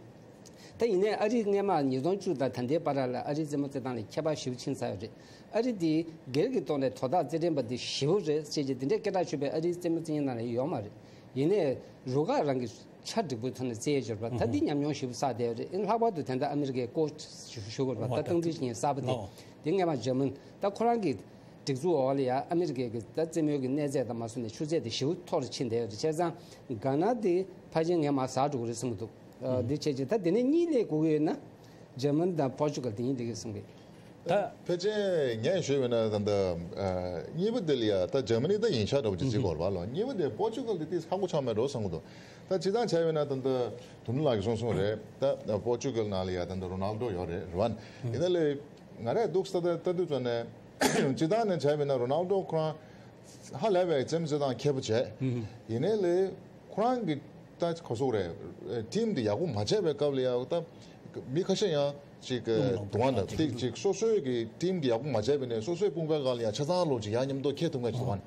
ད་ཡིན་ནའི་ཨ་རི་སྔས་མ་ཉིས་སྟོང་བཅུ་དང་ད་ལྟའི་བར་ལ་ཨ་རིའི་རྩེད་མོ་རྩེད་སྟངས་ལ་ཁྱད་པར་ཞེ་པོ་ཕྱིན་ཚར་ཡོད་རེད། ཨ་རི་དེ་སྒེར་གྱི་ཐོག་ནས་དོ་བདག་རྩེད་འགྲན་པ་དེ་ཞེ་པོ་རེད་ཟེར་གྱི་དེ་འདྲའི་སྐད་གྲགས་ཆོད་པའི་ཨ་རིའི་རྩེད་མོ་རྩེད་མཁན་ནང་ལ་ཡོད་མ་རེད། ཡིན་ནའི་རུ་ཁག་རང་གི་ཆ་འགྲིག་པོའི་ཐོག་ནས་རྩེ་ཡས་འབྱོར་པ་ད་འདི་ཉམས་མྱོང་ཞེ་པོ་བསགས་བསྡད་ཡོད་རེད། ཨིན་ལྷག་པར་དུ་ད་ལྟ་ཨ་མི་རི་ཀའི་ཀོ་ཆི་ཞུ་ཞུ་དགོས་པ་ད་སྟངས་འཛིན་བྱེད་མཁན་གསར་པ་དེ། དེ་སྔས་མ་འཇར་མན། ད་ཁོ་རང་གི་སྒྲིག་འཛུགས་འོག་ལ་ཡ་ཨ་མི་རི་ཀའི་གི་ད་རྩེད་མོའི་གི་གནས་ཚད་དང་མ་སོང་ནས་ཆུ་ཚད་དེ་ཞེ་པོ་མཐོ་རུ་ཕྱིན་བསྡད་ཡོད་རེད། བྱས་ཙང་གྷ་ན་དེ་ཕལ་ཆེར་ངས་མར་ཟག་འགྲོ་གི་རེད་བསམ་གྱི་འདུག་ཨ། འདི་བྱས་རྗེས་ད་དེ་ནས་གཉིས་སླེབས་དགོས་ཀྱི་ཡོད་ན། འཇར་མན་དང་པོར་ཅུ་གལ་དེ་གཉིས་སླེབས་ཀྱི་བསམ་གི། ད་ཕལ་ཆེར་ངས་ཞུས་པ་ཡིན་ན་ད་ལྟ་ཨ་གཉིས་པ་དེ་ལ་ཡ་ད་འཇར་མ་ནི་ད་ཡིན་ཤག་འདྲ་པོ་ཅིག་བརྩི་དགོས་རེད་པ་ལགས། གཉིས་པ་དེ་པོར་ཅུ་གལ་དེ་ཏོག་ཙམ་ཁག་པོ་ཆགས་མེད་འགྲོ་བསམ་གྱི་འདུག་ད་སྤྱིར་བཏང་བྱས་པ་ཡིན་ན་ད་ལྟ་དོན་ལགས་ཀྱིས་གསུངས་སོང་རེད། ད་པོར་ཅུ་གལ་ནང་ལ་ཡ་ད་ལྟ་རོ་ནལ་ཌོ་ཡོད་རེད་རེད་པ། ཡིན་ན་ལས་ང་རས་འདུག་ས་ད་ལྟ་དུས་ཚོད་ནས་སྤྱིར་བཏང་ནས་བྱས་པ་ཡིན་ན་རོ་ནལ་ཌོ་ཁོ་རང་ཧ་ལས་པའི་རྩེད་མོ་རྩེ་སྟངས་མཁས་པོ་བྱས། ཡིན་ནའི་ལས་ཁོ་རང་གི་ད་ག་ཟེར་དགོས་རེད། ཊིམ་དེ་ཡག་པོ་མ་བྱས་པའི་སྐབས་ལ་ཡ་ད་མི་ཁ་ཤས་ཡང་ཅིག་དུང་བ་འདྲ་ཏིག་ཅིག་སོ་སོའི་གི་ཊིམ་གི་ཡག་པོ་མ་བྱས་པ་ཡིན་ནའི་སོ་སོའི་དཔུང་པའི་སྒང་ལ་ཡ་ཆ་ཚང་ལོག་ཅིག་ཡར་མཉམ་དུ་འཁྱེར་ཐུབ་མཁན་ཞིག་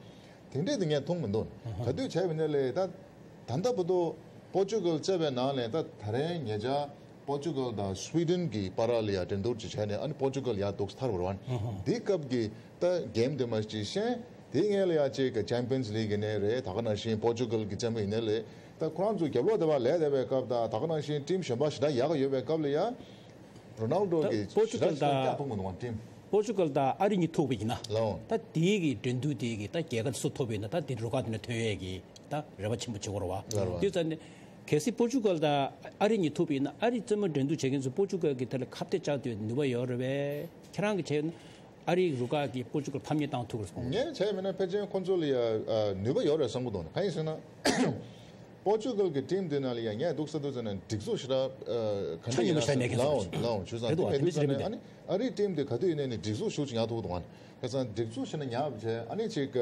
འདུག་ག་དེ་འདྲས་དེ་ངས་མཐོང་མི་འདུག་ག་དུས་བྱས་པ་ཡིན་ནའི་ལས་ད་ད་ལྟ་བར་དུ་པོར་ཅུ་གལ་བཅས་པའི་ནང་ལས་ད་ད་རེས་ཉེ་ཆར་པོར་ཅུ་གལ་དང་སུའི་ཌེན་གྱི་བར་ལ་ཡ་འགྲན་བསྡུར་ཅིག་བྱས་ནས་ཨ་ནི་པོར་ཅུ་གལ་ཡར་འདུག་ཐར་བ་རེད་པ། འདི་སྐབས་ཀྱི་ད་གེམ་དེ་མ་ཅིག་ཤེས། དེ་སྔོན་ལ་ཡ་ཅིག་གི་ཆེམ་པི་ཡན་སི་ལིག་ཡིན་ནའི་རེད། ད་ག་ནང་བཞིན་པོར་ཅུ་གལ་གྱི་རྩེད་མོ་ཡིན་ནའི་རེད། ད་ཁོ་རང་ཚོ་རྒྱབ་ལོགས་དེ་བ་ལས་བསྡད་པའི་སྐབས་དང་ད་ག་ནང་བཞིན་ཊིམ་གཞན་པ་ཞེ་དྲག་ཡག་ག་ཡོད་པའི་སྐབས་ལ་ཡ། རོ་ནལ་ཌོ་གི་པོར་ཅུ་གལ་ཞེ་དྲག་ཞེ་དྲག་ཡག་ཐུག་མི་འདུག་ག་ཊིམ། པོར་ཅུ་གལ་དང་ཨ་རི་གཉིས་ཐུག་པ་ཡིན་ན། ལའོ། ད་དེའི་གི་འགྲན་བསྡུར་དེའི་གི་ད་རྒྱལ་ཁ་སུ་ཐོབ་པ་ཡིན་ན་ད་དེ་རུ་ཁག་དེ་ནས་ཐོན་ཡས་ཀྱི་ད་རེ་བ་ཆེན་པོ་བྱེད་དགོས་རེད་པ། ལགས་རེད་པ། དེ་ཙང་ནས་གལ་སྲིད་པོར་ཅུ་གལ་དང་ཨ་རི་གཉིས་ཐུག་པ་ཡིན་ན་ཨ་རི་རྩེད་མོ་འགྲན་བསྡུར་བྱེད་མཁན་ཚོ་པོར་ཅུ་གལ་གྱི་དེ་ལ་ཁ་གཏད་བཅག་ཐུབ་ནུས་པ་ཡོད་རེད་པས། ཁྱེད་རང་གིས་བྱས་ན་ཨ་རིའི་རུ་ཁག་གིས་པོར་ཅུ་གལ་ཕམ་ཉེས་བཏང་ཐུབ་ཀྱི་རེད་པས། ངས་བྱས་པ་ཡིན་ན་ཕལ་ཆེར་ཁོ་ཚོ་ལ་ཡ་ཨ་ནུས་པ་ཡོད་རེད་བསམ་གྱི་འདུག་གང་ཡིན་ཟེར་ན། པོར་ཅུ་གལ་གྱི་ཊིམ་དེ་ནང་ལ་ཡ་ངས་འདུག་ས་འདུག་ཟེར་ན་སྒྲིག་འཛུགས་ཞེ་དྲག་ཨ་ག་འདྲ་ཡིན་ན་ལའོ་ལའོ་ཞུ་ཙང་དེ་མེད་དུས་ཙང་ནས་ཨ་ནི་ཨ་རིའི་ཊིམ་དེ་ག་དུས་ཡིན་ནའི་ནི་སྒྲིག་འཛུགས་ཤུགས་ཆེ་ཉག་ཐུག་འདུག་ག་ཁ་སང་སྒྲིག་འཛུགས་ཞེ་ན་ཉག་བྱས་ཨ་ནི་ཅིག་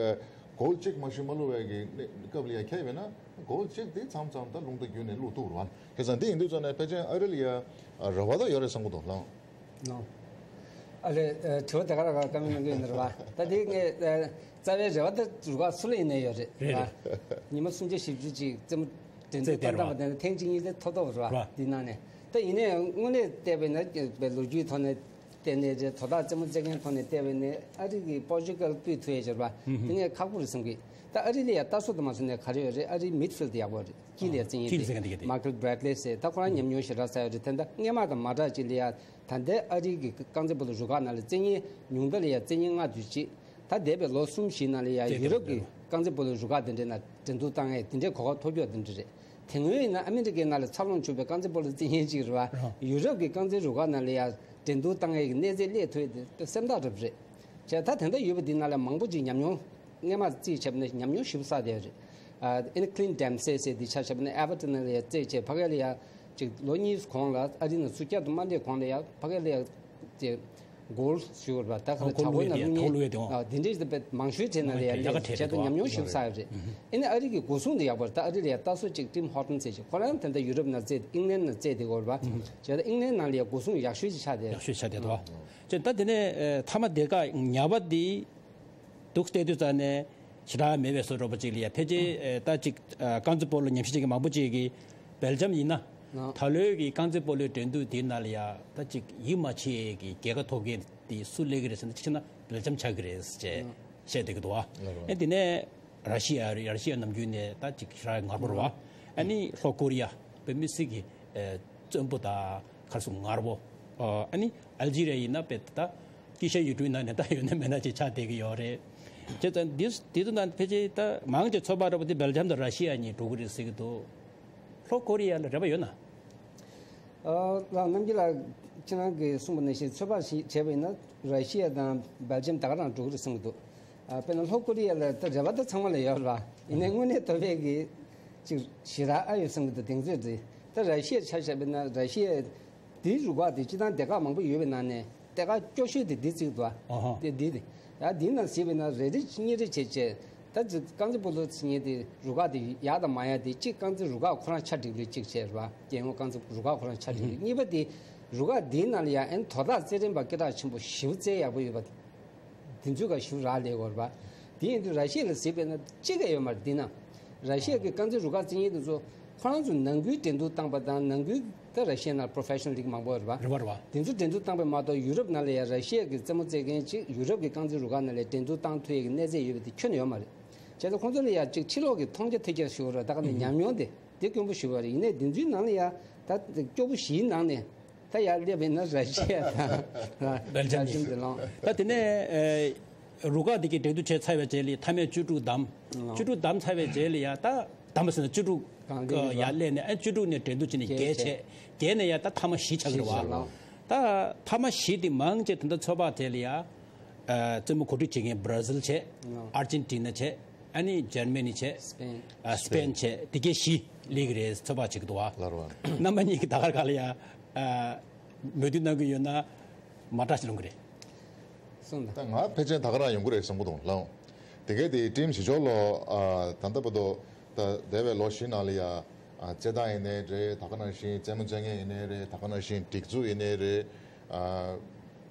གོལ་གཅིག་མ་ཞུ་མ་བླུ་བའི་གི་སྐབས་ལ་ཡ་ཁྱེད་ཡིན་ན་གོལ་གཅིག་དེ་མཚམས་མཚམས་ད་རླུང་རྟ་བརྒྱུད་ནས་བླུ་ཐུབ་རུང་ཁ་སང་དེ་ཡིན་དུས་ཙང་ནས་ཕལ་ཆེར་ཨ་རི་ལ་ཡ་རེ་བ་ད་ཡོད་རེད་བསམ་གྱི་འདུག་ལའོ། ནོ། ཨ་ལས་ཨ་དྲི་བ་དེ་ག་རང་ག་བཀའ་མོལ་གནང་གི་ཡོད་ན་རེད་པ། ད་དེ་ངས་ཨ་རྩ་བའི་རེ་བ་ད་རུ་ཁག་སུ་ལ་ཡིན་ནའི་ཡོད་རེད། རེད་རེད། ཉི་མ་སུམ་བརྒྱ་བཞི་བཅུ་ཅིག་རྩེད་མོ་འགྲན་བསྡུར་བཏང་བཏང་བ་དེ་ནས་ཐེངས་གཅིག་གཉིས་དེ་ཐོབ་ཐུབ་རེད་པ། འདི་ནང་ནས་ད་ཡིན་ནའི་དངོས་གནས་བལྟས་པ་ཡིན་ན་ལོ་རྒྱུས་ཐོག་ནས་བལྟས་ནས་རེད། དོ་བདག་རྩེད་མོ་རྩེད་མཁན་ཐོག་ནས་བལྟས་པ་ཡིན་ནའི་ཨ་རི་གི་པོར་ཅུ་གལ་སྤུས་མཐོ་ཡས་ཡོད་རེད་པ། དེ་ངས་ཁག་པོ་རེད་བསམ་གི། ད་ཨ་རི་ལ་ཡ་ལྟ་སྲོལ་དུ་མ་སོང་ནས་ག་རེ་ཡོད་རེད། ཨ་རིའི་མིད་ཕིལ་ཌི་ཡག་པོ་རེད། དཀྱིལ་ལ་རྩེད་མཁན་དེ་མ་ཁལ་བྷེར་ཌི་ལེ་ཟེར། ད་ཁོ་རང་ཉམས་མྱོང་ཞེ་དྲག་བསགས་ཡོད་རེད། དེ་འདྲ་སྔས་མ་དང་མ་འདྲ་ཅིག་ལ་ཡ། ད་ལྟའི་ཨ་རི་གི་རྐང་རྩེད་སྤོ་ལོ་རུ་ཁག་ནང་ལ་རྩེད་མཁན་ཉུང་མཐའ་ལ་ཡ་རྩེད་མཁན་ལྔ་བཅུ་ཅིག་ད་འདས་པའི་ལོ་གསུམ་བཞིའི་ནང་ལ་ཡ་ཡུ་རོབ་ཀྱི་རྐང་རྩེད་སྤོ་ལོ་རུ་ཁག་དེ་འདྲའི་ནང་འགྲན་བསྡུར་བཏང་ཡས་དེ་འདྲའི་གོ་སྐབས་ཐོབ་རྒྱུ་དེ་འདྲ་རེད། དེ་སྔོན་ཡིན་ན་ཨ་མི་རི་ཀའི་ནང་ལ་འཚར་ལོངས་བྱུང་བའི་རྐང་རྩེད་སྤོ་ལོ་རྩེད་མཁན་ཅིག་རེད་པ། ཡུ་རོབ་ཀྱི་རྐང་རྩེད་རུ་ཁག་ནང་ལ་ཡ་འགྲན་བསྡུར་བཏང་ཡས་ཀྱི་གནས་ཚད་སླེབས་ཐུབ་ཡས་དེ་སེམས་ཐག་རིང་པོ་རེད། བྱས་ད་དེ་འདྲ་ཡོད་པ་འདི་ནང་ལ་མང་པོ་ཅིག་ཉམས་མྱོང་སྔས་མ་རྩིས་བྱས་པ་ན་ཉམས་མྱོང་ཞེ་པོ་བསགས་བསྡད་ཡོད་རེད། ཨ་ཨེ་ནི་ཀི་ལིན་ཌེམ་སེ་ཟེར་འདི་ཆ་བཞག་པ་ན་ཨེ་ཝར་ཊོན་ལ་ཡ་རྩེད་བྱས་ཕ་གི་ལ་ཡ་ཅིག་ལོ་གཉིས་གོང་ལ་ཨ་རི་ནང་ཚུར་བསྐྱར་དུ་མ་སླེབས་གོང་ལ་ཡ་ཕ་གི་ལ་ཡ་ཅིག་གོལ་ཞུ་བར་ད་ག་ལ་གྲྭ་སྐོར་ནང་བླུགས་མཁན་ཨ་འདི་འདྲས་དེ་དཔེ་མང་ཤོས་བྱས་ན་ལ་ཡ་ལས་བྱས་ཏེ་ཉམས་མྱོང་ཞེ་པོ་བསགས་ཡོད་རེད། ཨེ་ནི་ཨ་རི་གི་སྒོ་སྲུང་དེ་ཡག་པོ་རེད། ད་ཨ་རི་ལ་ཡ་ལྟ་སྲོལ་ཅིག་ཊིམ་ཧོ་ཊོན་ཟེར་ཅིག་ཁོ་རང་ད་ལྟ་ཡུ་རོབ་ནང་རྩེད་ཨིང་ལན་ནང་རྩེད་དེ་ཡོད་རེད་པ། བྱས་ད་ཨིང་ལན་ནང་ལ་ཡ་སྒོ་སྲུང་ཡག་ཤོས་ཅིག་ཆགས་བསྡད་ཡག་ཤོས་ཆགས་བསྡད་འདུག་བ། བྱས་ད་དེ་ནས་ཨ་མཐའ་མ་དེ་ཀ་ཉ་པ་དེ། འདུག་བལྟས་དུས་ཙང་ནས་ཞེ་དྲག་མེད་པའི་བཟོ་འདྲ་པོ་ཅིག་ལ་ཡ་ཕལ་ཆེར་ཨ་ད་ཅིག་ཨ་རྐང་རྩེད་སྤོ་ལོ་ཉམས་ཞིབ་བྱེད་མཁན་མང་པོ་ཅིག་གིས་སྦེལ་ཇམ་ཡིན་ན་ ད་ལོའི་གི་རྐང་རྩེད་སྤོ་ལོའི་འགྲན་བསྡུར་དེའི་ནང་ལ་ཡ་ད་ཅིག་ཡིད་མ་ཆེས་ཀྱི་རྒྱལ་ཁ་ཐོབ་མཁན་དེ་སུ་སླེབས་ཀྱི་རེད་ཟེར་ན། ཕྱིན་ན་སྦེལ་ཇམ་ཆགས་ཀྱི་རེད་ཅེས་བཤད་བསྡད་ཀྱི་འདུག་བ། ལགས་རེད། ཨེ་དེ་ནས་ར་ཤི་ཡ་རེད། ར་ཤི་ཡ་ནམ་རྒྱུན་ནས་ད་ཅིག་ཞེ་དྲག་ངར་པོ་རེད་བ། ཨ་ནི་ལྷོ་ཀོ་རི་ཡ་དཔེ་མི་སྲིད་ཀྱི་ཨེ་བཙན་པོ་དང་ག་རེ་ཟེར་ངར་པོ། ཨ་ནི་ཨལ་ཇི་རི་ཡ་ཡིན་ན་དཔེ་ད་དཀྱིལ་ཤར་ཡུལ་གྲུའི་ནང་ནས་ད་ཡོད་ན་མེད་ན་ཅིག་ཆགས་བསྡད་ཀྱི་ཡོད་རེད། བྱས་ཙང་འདི་འདི་ཚོ་ནང་ཕལ་ཆེར་ད་མང་ཆེ་ཚོད་དཔག་འདྲ་པོ་དེ་སྦེལ་ཇམ་དང་ར་ཤི་ཡ་གཉིས་འགྲོ་གི་རེད་ཟེར་གྱི་འདུག་ལྷོ་ཀོ་རི་ཡ་ལ་རེ་བ་ཡོད་ན། ཨ་ལགས། རྣམ་རྒྱལ་ལགས་ཁྱེད་རང་གིས་གསུངས་པ་ནང་བཞིན་ཚོད་དཔག་ཞིག་བྱས་པ་ཡིན་ན། ར་ཤི་ཡ་དང་སྦེལ་ཇམ་ད་ག་རང་འགྲོ་གི་རེད་བསམ་གྱི་འདུག་ཨ་དཔེར་ན་ལྷོ་ཀོ་རི་ཡ་ལ་ད་རེ་བ་ད་ཚང་མ་ལ་ཡོད་རེད་བ། ཡིན་ནའི་དངོས་གནས་ཐོབ་པའི་གི་ཅིག་ཞེ་དྲག་ཨ་ཡོད་བསམ་གྱི་འདུག་དེང་ཚོད་དེ་ད་ར་ཤི་ཡ་ཆ་བཞག་པ་ཡིན་ན། ར་ཤི་ཡ་དེའི་རུ་ཁག་དེ་སྤྱིར་བཏང་སྡེ་ཁག་མང་པོ་ཡོད་པའི་ནང་ནས་སྡེ་ཁག་སྐྱོ་ཤོས་དེ་འདི་གཅིག་འདུག་ཨ་ཧ། དེ་འདི་དེ་ཡ་འདི་ནང་གཟིགས་པ་ཡིན་ན་རེ་རེ་གཉིས་རེ་བྱས་བྱས། ད་ཅིག་རྐང་རྩེད་སྤོ་ལོ་ཟེར་མཁན་དེ་རུ་ཁག་དེ་ཡག་དང་མ་ཡག་དེ་གཅིག་རྐང་རྩེད་རུ་ཁག་ཁོ་རང་ཆ་འགྲིག་པའི་གཅིག་བྱས་རེད་བ། རྒྱལ་ཡོངས་རྐང་རྩེད་རུ་ཁག་ཁོ་རང་ཆ་འགྲིག་པའི། གཉིས་པ་དེ་རུ་ཁག་དེའི་ནང་ལ་ཡ་ཨེ་དོ་བདག་རྩེད་རན་པ་སྐད་གྲགས་ཆེན་པོ་ཞེ་པོ་རྩེད་ཡག་པོ་ཡོད་པ། དེ་ཚོའི་ཁར་ཞེ་པོ་རག་ལས་ཡོད་རེད་བ། དེ་ཡིན་དུས་ར་ཤི་ཡ་ལ་གཟིགས་པ་ཡིན་ན་གཅིག་ཀྱང་ཡོད་མ་རེད། དེ་ན་ར་ཤི་ཡ་གི་རྐང་རྩེད་རུ་ཁག་རྩེད་མཁན་དེ་ཚོ་ཁོ་རང་ཚོ་ནང་ཁུལ་འགྲན་བསྡུར་བཏང་པ་དང་། ནང་ཁུལ་ད་ར་ཤི་ཡ་ནང་professional league་མང་པོ་ཡོད་རེད་བ། རེད་བ་རེད་བ། དེ་ཚོ་འགྲན་བསྡུར་བཏང་པ་མ་གཏོགས་ཡུ་རོབ་ནང་ལ་ཡ་ར་ཤི་ཡ་གི་རྩེད་མོ་རྩེད་མཁན་གཅིག་ཡུ་རོབ་ཀྱི་རྐང་རྩེད་རུ་ཁག་ནང་ལ་འགྲན་བསྡུར་བཏང་ཐུབ་ཡག་གི་གནས་ཚད་ཡོད་པ་དེ་ཁྱོན་ནས་ཡོད་མ་རེད། བྱས་ཙང་ཁོང་ཚོ་ལ་ཡ་གཅིག་ཕྱི་ལོགས་ཀྱི་མཐོང་རྒྱ་ཐོས་རྒྱ་ཞེ་པོ་རེད། ད་ག་ནས་ཉམས་མྱོང་དེ་དེ་དཀོན་པོ་ཞེ་པོ་རེད། ཡིན་ནའི་དེ་ཚོའི་ནང་ལ་ཡ་ད་སྐྱོ་པོ་བཞིའི་ནང་ནས་ད་ཡར་སླེབས་པ་ཡིན་ན་ར་ཤི་ཡ་དང་སྦེལ་ཇམ་སྦེལ་ཇམ་དེ་ལོངས། ད་དེ་ནས་ཨེ་རུ་ཁག་དེ་གའི་འགྲན་བསྡུར་བྱས་ཚར་བའི་རྗེས་ལ་མཐའ་མའི་བཅུ་དྲུག་བདམས། ཨང་། བཅུ་དྲུག་བདམས་ཚར་བའི་རྗེས་ལ་ཡ་ད་བདམས་པ་ཟེར་ན་བཅུ་དྲུག་གང་ལེགས་ཡར་སླེབས་ནས། ཨ་བཅུ་དྲུག་ནས་འགྲན་བསྡུར་བྱས་ནས་བརྒྱད་བྱས། བརྒྱད་ནས་ཡ་ད་མཐའ་མ་བཞི་ཆགས་ཀྱི་རེད་བ། ལོངས། ད་མཐའ་མ་བཞི་དེ་མང་ཆེ་ད་ལྟ་ཚོད་དཔག་དེ་ལ་ཡ། ཨ་རྩེད་མོ་གོ་སྒྲིག་བྱེད་མཁན་བྷ་ར་ཟིལ་བྱས། ཨང་། ཨར་ཇེན་ཊི་ན་བྱས། ཨ་ནི་འཇར་མ་ནི་བྱས། སྤེན། ཨ་སྤེན་བྱས། དེ་གའི་བཞི་སླེབས་ཀྱི་རེད་ཚོད་དཔག་བྱེད་ཀྱི་འདུག་བ། ལགས་རེད་བ། རྣམ་པ་གཉིས་ཀྱིས་ད་ག་རང་ལ་ཡ་ཨ་མོས་མཐུན་གནང་གི་ཡོད་ན་མ་དྲག་ཞིག་ལོང་གི་རེད། གསུངས་དང་། ད་ང་ཕལ་ཆེར་ད་ག་རང་ཡོང་གི་རེད་བསམ་གྱི་འདུག་ལགས། དེ་གའི་དེ་ཊིམ་གཞི་ཕྱོགས་ལ་ཨ་ད་ལྟ་བར་དུ་ད་འདས་པའི་ལོ་བཞི་ནང་ལ་ཡ་ཨ་རྩེད་ཐང་ཡིན་ནའི་རེད། ད་ག་ནང་བཞིན་རྩེད་མོ་རྩེད་མཁན་ཡིན་ནའི་རེད། ད་ག་ནང་བཞིན་སྒྲིག་འཛུགས་ཡིན་ནའི་རེད། ཨ།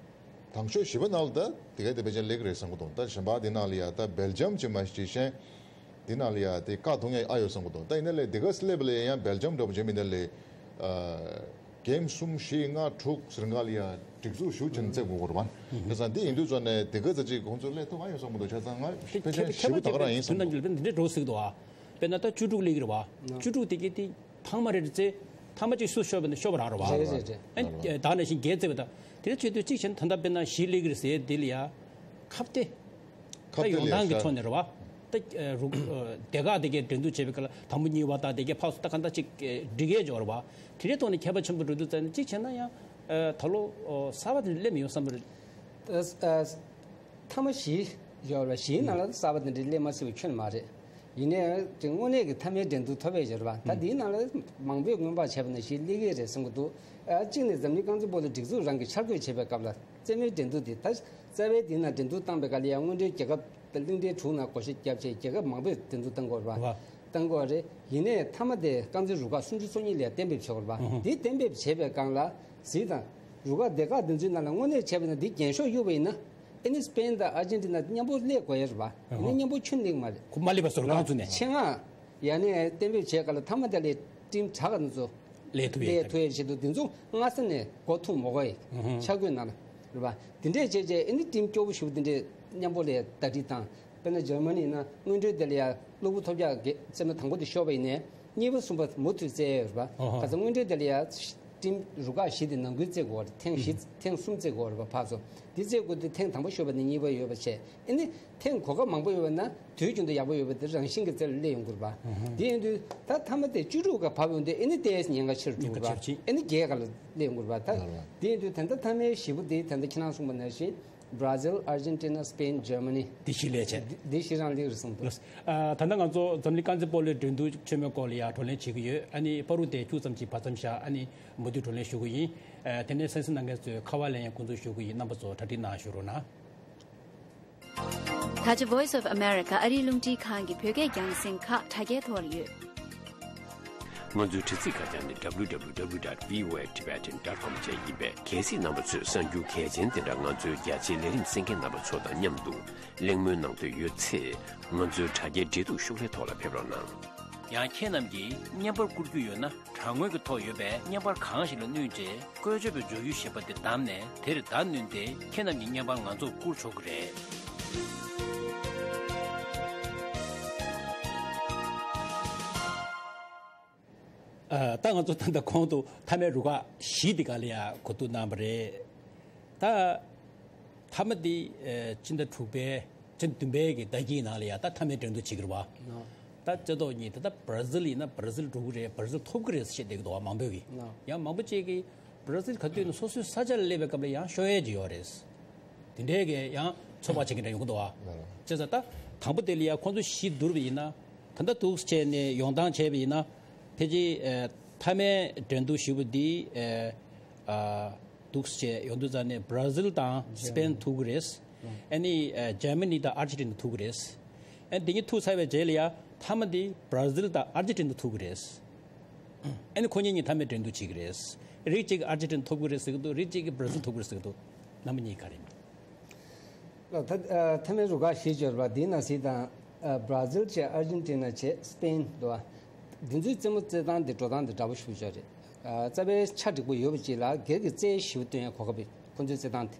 དང་ཤོས་བཞི་པ་ནང་ལ་ད་དེ་ག་དེ་ཕལ་ཆེར་སླེབས་ཀྱི་རེད་བསམ་གྱི་འདུག་ད་གཞན་པ་དེ་ནང་ལ་ཡ་ད་སྦེལ་ཇམ་ཅིག་མ་གཏོགས་གཞན་དེ་ནང་ལ་ཡ་དེ་བཀག་ཐུབ་མཁན་ཨ་ཡོད་བསམ་གྱི་འདུག་ད་ཡིན་ནའི་ལས་དེ་ག་སླེབས་པ་ལས་ཡང་སྦེལ་ཇམ་འདྲ་པོ་ཅིག་མིན་ནའི་ལས་ཨ་གེམ་གསུམ་བཞི་ལྔ་དྲུག་ཟེར་ག་ལ་ཡ་སྒྲིག་འཛུགས་ཞེ་པོ་ཅིག་བྱས་ནས་རྩེ་དགོས་ཀྱི་རེད་པ། བྱས་ཙང་དེ་ཡིན་དུས་ཙང་ནས་དེ་ག་ཙམ་ཅིག་ཁོང་ཚོ་སླེབས་ཐུབ་ཨ་ཡོད་བསམ་གྱི་འདུག་བྱས་ཙང་ང་ཕལ་ཆེར་བཞི་པ་ད་ག་རང་ཡིན་བསམ་གྱི་འདུག་འདི་འདྲ་འགྲོ་སྲིད་ཀྱི་འདུག་ཨ། དཔེར་ན་ད་བཅུ་དྲུག་སླེབས་ཀྱི་རེད་པ། བཅུ་དྲུག་དེ་གའི་དེ། ཐེངས་མ་རེ་རེ་རྩེ། ཐེངས་མ་གཅིག་སུ་ཤོར་བ་ན་ཤོར་བ་རང་རེད་བ། རེད་རེད་རེད། ཨ་ནི་ད་ནང་བཞིན་བརྒྱད་རྩེ་བ་དང་། དེ་ལ་བྱེད་དུས་གཅིག་བྱས་ན་ད་ལྟ་དཔེར་ན་བཞི་སླེབས་ཀྱི་རེད་ཟེར་དེ་ལ་ཡ། ཁ་གཏད། ཁ་གཏད་ད་ཡོང་སྟངས་ཀྱི་ལ་ཕྱོགས་ནས་རེད་བ། ད་རུ་སྡེ་ཁག་དེ་གའི་འགྲན་བསྡུར་བྱེད་པའི་སྐབས་ལ་དང་པོ་གཉིས་པ་དང་དེ་གའི་ཕར་ཚུར་ད་ག་འདྲ་ཅིག་སྒྲིག་ཡས་འཇོག་རེད་བ། དེ་འདྲའི་ཐོག་ནས་ཁྱད་པར་ཆེན་པོ་འགྲོ་དུས་ཙམ་ནས་གཅིག་བྱས་ན་ཡང་། ད་ལོ་གསར་པ་དེ་སླེབས་མི་ཡོང་བསམ་པ་རེད། ཐེངས་མ་བཞི་ཡོད་རེད། བཞིའི་ནང་ལ་གསར་པ་དེ་འདྲའི་སླེབས་མ་སྲིད་པ་ཁྱོན་མ་རེད། ཡིན་ནའི་དེ་དངོས་གནས་ཀྱི་མཐའ་མའི་འགྲན་བསྡུར་ཐོབ་པ་ཡོད་རེད་པ། ད་འདིའི་ནང་ལ་མང་པོས་སྔོན་དཔག་བྱས་པ་ནང་བཞིན་སླེབས་ཀྱི་རེད་བསམ་གྱི་འདུག་ཨ་གཅིག་ནས་འཛམ་གླིང་རྐང་རྩེད་སྤོ་ལོ་སྒྲིག་འཛུགས་རང་གིས་འཆར་འགོད་བྱེད་པའི་སྐབས་ལ་རྩེད་མོའི་འགྲན་བསྡུར་དེ་ད་རྩ་བའི་དེའི་ནང་འགྲན་བསྡུར་བཏང་པའི་སྐབས་ལ་ཡང་སྔོན་འགྲོའི་རྒྱལ་ཁབ་ད་གླིང་ཕྲན་དྲུག་ནང་བགོ་བཤའ་བརྒྱབ་བྱས་རྒྱལ་ཁབ་མང་པོས་འགྲན་བསྡུར་བཏང་གི་ཡོད་རེད་པ། བཏང་གི་ཡོད་རེད། ཡིན་ནའི་མཐའ་མ་དེ་རྐང་རྩེད་རུ་ཁག་སུམ་ཅུ་སོ་གཉིས་ལ་གཏན་འབེབས་བྱས་ཡོད་རེད་པ། འདི་གཏན་འབེབས་བྱས་པའི་སྒང་ལ་གཟིགས་དང་། རུ་ཁག་སྡེ་ཁག་འདི་ཚོའི་ནང་ལ་དངོས་གནས་བྱས་པ་ན་འདི་རྒྱན་ཤོག་གཡུགས་པ་ཡིན་ན། ཨ་ནི་སྤེན་དང་ཨར་ཇེན་ཊི་ན་མཉམ་པོ་སླེབས་དགོས་ཡ་རེད་པ། ཨ་ནི་མཉམ་པོ་ཁྱོན་སླེབས་མ་རེད། ཁོ་མ་སླེབས་པ་བཟོ་རུ་ཁག་ཚོ་ནས། ཆེད་མངགས་ཡ་ནས་གཏན་འབེབས་བྱས་ག་ལ་མཐའ་མ་དེ་ལས་ཊིམ་དྲག་ག་ཚོ་སླེབས་ཐུབ་ཡ་སླེབས་ཐུབ་ཡ་ཆེད་དུ་འདི་ཚོ་སྔ་ས་ནས་འགོ་ཐུག་མ་དགོས་ཡ། ཆ་བགོས་ན་ལ་རེད་པ། དེ་འདྲས་བྱས་བྱས་ཨ་ནི་ཊིམ་སྐྱོ་པོ་ཞེ་པོ་དེ་འདྲས་མཉམ་པོ་ལ་ཟླ་སྒྲིལ་བཏང་། དཔེར་ན་འཇར་མ་ནི་ཡིན་ན་སྔོན་འགྲོའི་དེ་ལ་ཡ་གློ་བུར་ཐོལ་རྒྱག་གི་རྩེད་མོ་དང་པོ་དེ་ཤོར་བ་ཡིན་ནའི་གཉིས་པ་གསུམ་པ་མུ་མཐུད་རྩེ་ཡ་ཡོད་རེད་པ། ཨོ་ཧོ། ག་ཚོད་སྔོན་འགྲོའི་དེ་ལ་ཡ་ཊིམ་རུ་ཁག་བཞི་དེ་ནང་ཁུལ་རྩེ་དགོས་པ་རེད། ཐེངས་བཞི་ཐེངས་གསུམ་རྩེ་དགོས་པ་རེད་པ། ཕར་ཚུར་འདི་རྩེ་དགོས་དུས་ཐེངས་དང་པོ་ཤོར་བ་ནས་གཉིས་པ་ཡོད་པ་བྱས། ཨ་ནི་ཐེངས་གོ་སྐབས་མང་པོ་ཡོད་པ་ན་དུས་རྒྱུན་དུ་ཡག་པོ་ཡོད་པ་དེ་རང་བཞིན་གྱི་རྩེ་ལ་སླེབས་ཡོང་གི་རེད་པ། དེ་ཡིན་དུས་ད་མཐའ་མ་དེ་བཅུ་དྲུག་ག་བབས་ཡོང་དུས་ཨ་ནི་ཏོག་ཙམ་ཉེན་ཁ་ཆེ་རུ་འགྲོ་གི་རེད་པ། ཨ་ནི་བརྒྱད་ག་ལ་སླེབས་ཡོང་གི་རེད་པ། ད་དེ་ཡིན་དུས་ད་ལྟ་མཐའ་མའི་བཞི་པོ་དེ་ད་ལྟ་ཁྱེད་རང་གསུངས་པ་ནང་བཞིན། བྷ་ར་ཟིལ། ཨར་ཇེན་ཊི་ན། སྤེན། འཇར་མ་ནི། འདི་བཞི་ལས་བྱས། འདི་འདི་བཞི་རང་ལེགས་རེད་གསུངས་འདུག་ཨ། ད་ལྟ་ང་ཚོ་འཛམ་གླིང་རྐང་རྩེད་སྤོ་ལོའི་འགྲན་བསྡུར་ཆེན་མོའི་སྐོར་ལ་ཡང་བགྲོ་གླེང་བྱེད་ཀྱི་ཡོད། ཨ་ནི་བར་དུ་དེ་ཁྱུག་ཙམ་ཅིག་བར་མཚམས་བཞག་ཨ་ནི་མུ་མཐུད་བགྲོ་གླེང་ཞུ་གི་ཡིན། ཨ། དེ་ནས་གསན་གཟིགས་གནང་མཁན་ཚོས་ཁ་པར་ལེན་ཡང་འགོ་འཛུགས་ཞུ་གི་ཡིན། རྣམ་པ་ཚོ་གྲ་སྒྲིག་གནང་ཞུ་རོགས་གནང་། ད་ཆ་Voice of America ཨ་རིའི་རླུང་འཕྲིན་ཁང་གི་བོད་སྐད་རྒྱང་སྲིང་ཁག་དྲ་རྒྱའི་ཐོག་ལ་ཡོད། ང་ཚོའི་དྲ་ཚིགས་ཁ་བྱང་ནི་W W W dot V O A Tibetan dot com བཅས་ཡིན་པས། གལ་སྲིད་རྣམ་པ་ཚོས་གསར་འགྱུར་གལ་ཆེན་དེ་འདྲ་ང་ཚོའི་རྒྱ་ཆེའི་ལས་རིམ་གསན་མཁན་རྣམ་པ་ཚོ་དང་མཉམ་དུ་གླེང་མོལ་གནང་འདོད་ཡོད་ཚེ། ང་ཚོའི་དྲ་རྒྱའི་འབྲེལ་གཏུག་ཤོག་ལྷེ་ཐོག་ལ་ཕེབས་རོགས་གནང་། ཡང་ཁྱེད་རྣམས་ཀྱིས་བརྙན་པར་བསྐུར་རྒྱུ་ཡོད་ན། དྲ་ངོས་ཀྱི་ཐོག་ཡོད་པའི་བརྙན་པར་གང་ཞིག་ལ་བསྣུན་རྗེས། བཀོལ་སྤྱོད་པའི་མཇུག་ཡུལ་ཞེས་པ་དེ་བདམས་ནས། དེར་བརྡ་བསྣུན་ཏེ། ཁྱེད་རྣམས་ཀྱི་བརྙན་པར་ང་ཚོར་བསྐུར་ཆོག་གི་རེད། ཨ། ད་ང་ཚོ་ད་ལྟ་གོང་དུ་མཐའ་མའི་རུ་ཁག་བཞི་དེ་ག་ལ་ཡ་གོ་བསྡུར་གནང་བ་རེད། ད་མཐའ་མ་དེ་ཨ་ཕྱི་ཟླ་དྲུག་པའི་ཕྱི་ཟླ་བདུན་པའི་གི་ཟླ་དཀྱིལ་ནང་ལ་ཡ་ད་མཐའ་མའི་འགྲན་བསྡུར་བྱེད་ཀྱི་རེད་བ། ད་རྩེ་ཏོག་གཉིས་ད་ལྟ་བར་ཛིལ་ཡིན་ན་བར་ཛིལ་འགྲོ་གི་རེད། བར་ཛིལ་ཐོབ་ཀྱི་རེད་ཟེར་བཤད་བསྡད་ཀྱི་འདུག་བ། མང་པོས་ཀྱིས། ཡང་མང་པོ་ཅིག་གིས་བར་ཛིལ་ག་དུས་ཡིན་ན་སོ་སོའི་ས་ཆ་ལ་སླེབས་པའི་སྐབས་ལ་ཡང་ཤོར་ཡས་ཅིག་ཡོད་རེད། དེ་འདྲའི་གི་ཡང་ཚོད་དཔག་བྱེད་མཁན་འདྲ་ཡོང་གི་འདུག་བ། བྱས་ཙང་ད་དང་པོ་དེ་ལ་ཡ་ཁོང་ཚོ་བཞི་བསྡུར་བ་ཡིན་ན། ད་ལྟ་འདུག་སེ་བྱས་ནས་ཡོང་སྟངས་བྱས་པ་ཡིན་ན། ཕལ་ཆེར་ཨ་མཐའ་མའི་འགྲན་བསྡུར་བཞི་པོ་འདི་ཨ་ཨ་འདུག་སེ་བྱས་ཡོང་དུས་ཙང་ནས་བར་ཛིལ་དང་སི་པེན་ཐུག་གི་རེད། ཨ་ནི་ཨ་འཇར་མ་ནི་དང་ཨར་ཇེན་ཊི་ན་ཐུག་གི་རེད། ཨ་ནི་དེ་གཉིས་ཐུག་ཚར་བའི་རྗེས་ལ་ཡ་མཐའ་མ་འདི་བར་ཛིལ་དང་ཨར་ཇེན་ཊི་ན་ཐུག་གི་རེད། ཨ་ནི་ཁོ་གཉིས་གཉིས་མཐའ་མའི་འགྲན་བསྡུར་བྱེད་ཀྱི་རེད། རིགས་གཅིག་གིས་ཨར་ཇེན་ཊི་ན་ཐོབ་ཀྱི་རེད་ཟེར་གྱི་འདུག་རིགས་གཅིག་གིས་བར་ཛིལ་ཐོབ་ཀྱི་རེད་ཟེར་གྱི་འདུག་རྣམ་པ་གཉིས་ག་རེ་ཡིན། ལགས། ད་ཨ་མཐའ་མའི་རུ་ཁག་བཞི་ཡོད་རེད་པ། འདིའི་ནང་གསེས་དང་ཨ་བར་ཛིལ་བྱས། ཨར་ཇེན་ཊི་ན་བྱས། སི་པེན་འདུག་བ། འདི་ཚོའི་རྩེད་མོ་རྩེ་སྟངས་དེ་འགྲོ་སྟངས་དེ་འདྲ་པོ་ཞེ་པོ་ཅིག་རེད། ཨ་རྩ་བའི་ཆ་འགྲིག་པོ་ཡོད་པ་ཅིག་ལ་སྒེར་གྱི་རྩལ་ཞེ་པོ་སྟོན་ཡ་གོ་སྐབས་རེད། ཁོང་ཚོའི་རྩེད་སྟངས་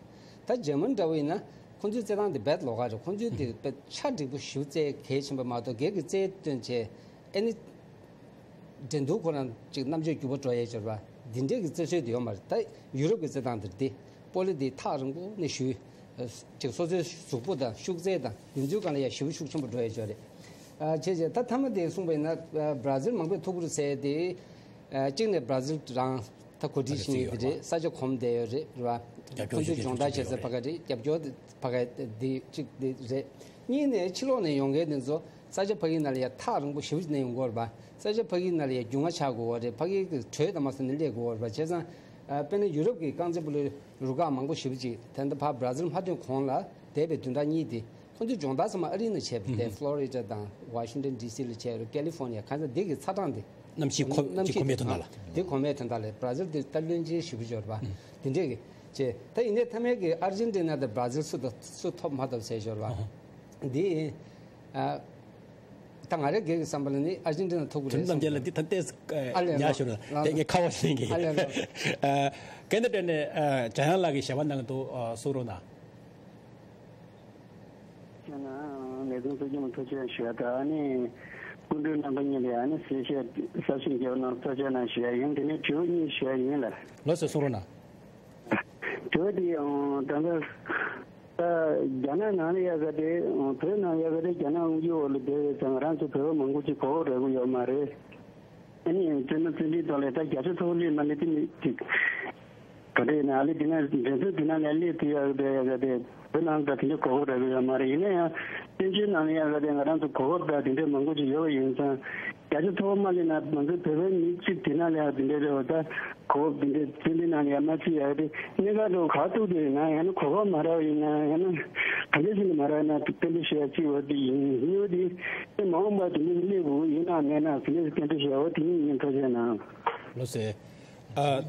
དེ། ད་འཇར་མ་ནི་འདྲ་པོ་ཡིན་ན་ཁོང་ཚོའི་རྩེད་སྟངས་དེ་རྦད་ལོགས་ཀ་རེད། ཁོང་ཚོའི་དེ་དཔེ་ཆ་འགྲིག་པོ་ཞེ་པོ་རྩེ་གལ་ཆེན་པོ་མ་གཏོགས་སྒེར་གྱི་རྩལ་སྟོན་བྱས། ཨ་ནི་འགྲན་བསྡུར་ཁོ་རང་ཅིག་རྣམ་དཔྱོད་རྒྱུག་པ་འགྲོ་ཡས་ཅིག་རེད་པ། འདི་འདྲས་ཀྱི་རྩེད་སྲོལ་དེ་ཡོད་མ་རེད། ད་ཡུ་རོབ་ཀྱི་རྩེད་སྟངས་དེ་རེད་དེ། སྤོ་ལོ་འདི་ཐག་རིང་པོ་ནས་གཞུས། ཅིག་སོ་སོའི་གཟུགས་པོ་དང་ཤུགས་རྩལ་དང་འདི་ཚོའི་སྒང་ལ་ཡ་ཞེ་པོ་ཤུགས་ཆེན་པོ་འགྲོ་ཡས་ཅིག་རེད། ཨ་བྱས་བྱས་ད་མཐའ་མ་དེ་གསུངས་པ་ཡིན་ན། ཨ་བར་ཛིལ་མང་པོས་ཐུག་གི་རེད་ཟེར་ཏེ། ཨ་གཅིག་ནས་བར་ཛིལ་རང་ད་གོ་སྒྲིག་བྱེད་མཁན་དེ་རེད། ས་ཆ་གོམས་བསྡད་ཡོད་རེད། རེད་པ། རྒྱབ་སྐྱོར་ཁོང་ཚོས་ཞུ་མཁན་སྦྱོང་བརྡར་བྱེད་ས་ཕ་ག་རེད། རྒྱབ་སྐྱོར་ཕ་ག་དེ་གཅིག་དེ་རེད། གཉིས་ནས་ཕྱི་ལོགས་ནས་ཡོང་མཁན་དེ་ཚོ་ས་ཆ་ཕ་གི་ནང་ལ་ཡ་ཐག་རིང་པོ་ཞེ་པོ་ཅིག་ནས་ཡོང་གི་ཡོད་རེད་པ། ས་ཆ་ཕ་གི་ནང་ལ་ཡ་རྒྱུས་མངའ་ཆགས་དགོས་པ་རེད། ཕ་གི་གི་དྲོད་དང་མ་སོང་ནས་སླེབས་དགོས་པ་རེད་པ། བྱས་ཙང་ཨ་དཔེར་ན་ཡུ་རོབ་ཀྱི་རྐང་རྩེད་སྤོ་ལོའི་རུ་ཁག་མང་པོ་ཞེ་པོ་ཅིག་ད་ལྟ་ཕར་བར་ཛིལ་མ་ཐོན་གོང་ལ་འདས་པའི་བདུན་ཕྲག་གཉིས་དེ་ཁོང་ཚོས་སྦྱོང་བརྡར་ཚང་མ་ཨ་རི་ནས་བྱས་པ་རེད། ཧུམ། ཧུམ། ཕློ་རི་ཌ་དང་ཝ་ཤིང་ཊོན་ཌི་སི་ལ་བྱས་རེད། ཀེ་ལི་ཧྥོ་ནི་ཡ། གང་ཟེར་འདི་གི་ཚ་གྲང་དེ། གནམ་གཤིས་ཁོ་གནམ་གཤིས་ཁོ་མའི་དོན་དག་ལ། དེ་ཁོ་མའི་དོན་དག་ལ་བར་ཛིལ་དེ་ད་བློན་ཆེན་ཞེ་པོ་ཅིག་ཡོད་རེད་པ། ཧུམ། དེ་འདྲས་ཀྱི་བྱས། ད་ཡིན་ནའི་མཐའ་མའི་གི་ཨར་ཇེན་ཊི་ན་དང་བར་ཛིལ་སུ་དང་སུ་ཐོབ་མ་ཐོབ་ཟེར་ཞོར་བ། ཨ་ཧ། འདི་ཨ་ད་ང་རའི་སྒེར་གྱི་བསམ་པ་ལ་ནི་ཨར་ཇེན་ཊི་ན་ཐོབ་ཀྱི་རེད་བསམ་གྱི་འདུག་དེ་རྣམ་རྒྱལ་ལ་འདི་ད་ལྟས་ཨ་ལས་ཉག་ལོ་ཞོར་ལ་ལོ་དེ་ངས་ཁ་བ་ཞིག་གི། ཨ་ལས་ལོ། ཨ་སྐད་འདི་སྤྲད་ནས་ཨ་འཇམ་དབྱངས་ལགས་ཀྱི་ཞལ་པར་གནང་གི་འདུག་ཨ་གསུང་རོགས་གནང་། ཁྱེད་རང་ལས་དོན་ཚོགས་ཆུང་ལ་ཐུགས་རྗེ་ཆེ་ཞུ་ཡ་དང་། ཨ་ནི་སྐུ་མགྲོན་རྣམ་པ་གཉིས་ལ་ཨ་ནི་གསལ་བཤད་གསར་ཞིང་རྒྱས་པ་གནང་ཐུགས་རྗེ་གནང་ཞུ་ཡ་ཡིན། དེ་ནས་དྲི་བ་གཉིས་ཞུ་ཡ་ཡིན་ལ། ལགས་སོ། གསུང་རོགས་གནང་། དྲི་བ་དེ་ད་ལྟ་རྒྱ་ནག་ནང་ལ་ཡ་ག་དེ་བོད་ནང་ཡ་ག་དེ་རྒྱ་ནག་དབང་སྒྱུར་འོག་ལ་བསྡད་ཡོད་ཙང་ང་རང་ཚོ་བོད་པ་མང་པོ་ཅིག་གོ་སྐབས་རག་གི་ཡོད་མ་རེད། ཨ་ནི་རྩེད་མོ་རྩེད་འགྲན་ཐོག་ལ་ད་བརྒྱ་ཆ་ཚོ་སླེབས་མ་སླེབས་དེ་ནི་ཅིག་ག་འདྲ་ཡིན་ན་ཨ་ལེ་དེ་ན་འགྲན་རྩོད་དེ་ན་ལས་སླེབས་ཐུབ་ཡག་དེ་ཡག་དེ་བོད་ནང་ད་དེ་འདྲ་གོ་སྐབས་རག་གི་ཡོད་མ་རེད། ཡིན་ན་ཡང་བཙན་བྱོལ་ནང་ལ་ཡག་དེ་ང་རང་ཚོ་གོ་སྐབས་ད་དེ་འདྲ་མང་པོ་ཅིག་ཡོད་པ་ཡིན་ཙང་བརྒྱ་ཆ་ཚོ་མ་སླེབས་ན་ང་ཚོ་བོད་པའི་མི་གཅིག་དེ་ན་ལས་ཡག་དེ་འདྲ་རེད་བ། ད་གོ་སྐབས་དེ་འདྲ་བཙན་བྱོལ་ནང་ལ་ཡག་མ་བརྩི་ཡག་དེ་གནས་སྐབས་དུ་ག་ཐུག་དེ་ཡིན་ན་ཡང་ན་གོ་སྐབས་མ་རག་ཡིན་ན་ཡང་ན་ག་འདྲ་ཞིག་ལ་མ་རག་ན་དེ་བསྟན་པ་ཞུ་ཡག་གཅིག་བ་དེ་ཡིན། གཉིས་པ་དེ། དེ་མ་འོངས་པར་དེ་འདྲ་སླེབས་དགོས་ཡིན་ན་མེད་ན་དེ་འདྲ་སྐད་འབོད་བྱས་པ་དེ་ཡིན། ཐུགས་རྗེ་གནང་། ལགས་སོ། ཨ།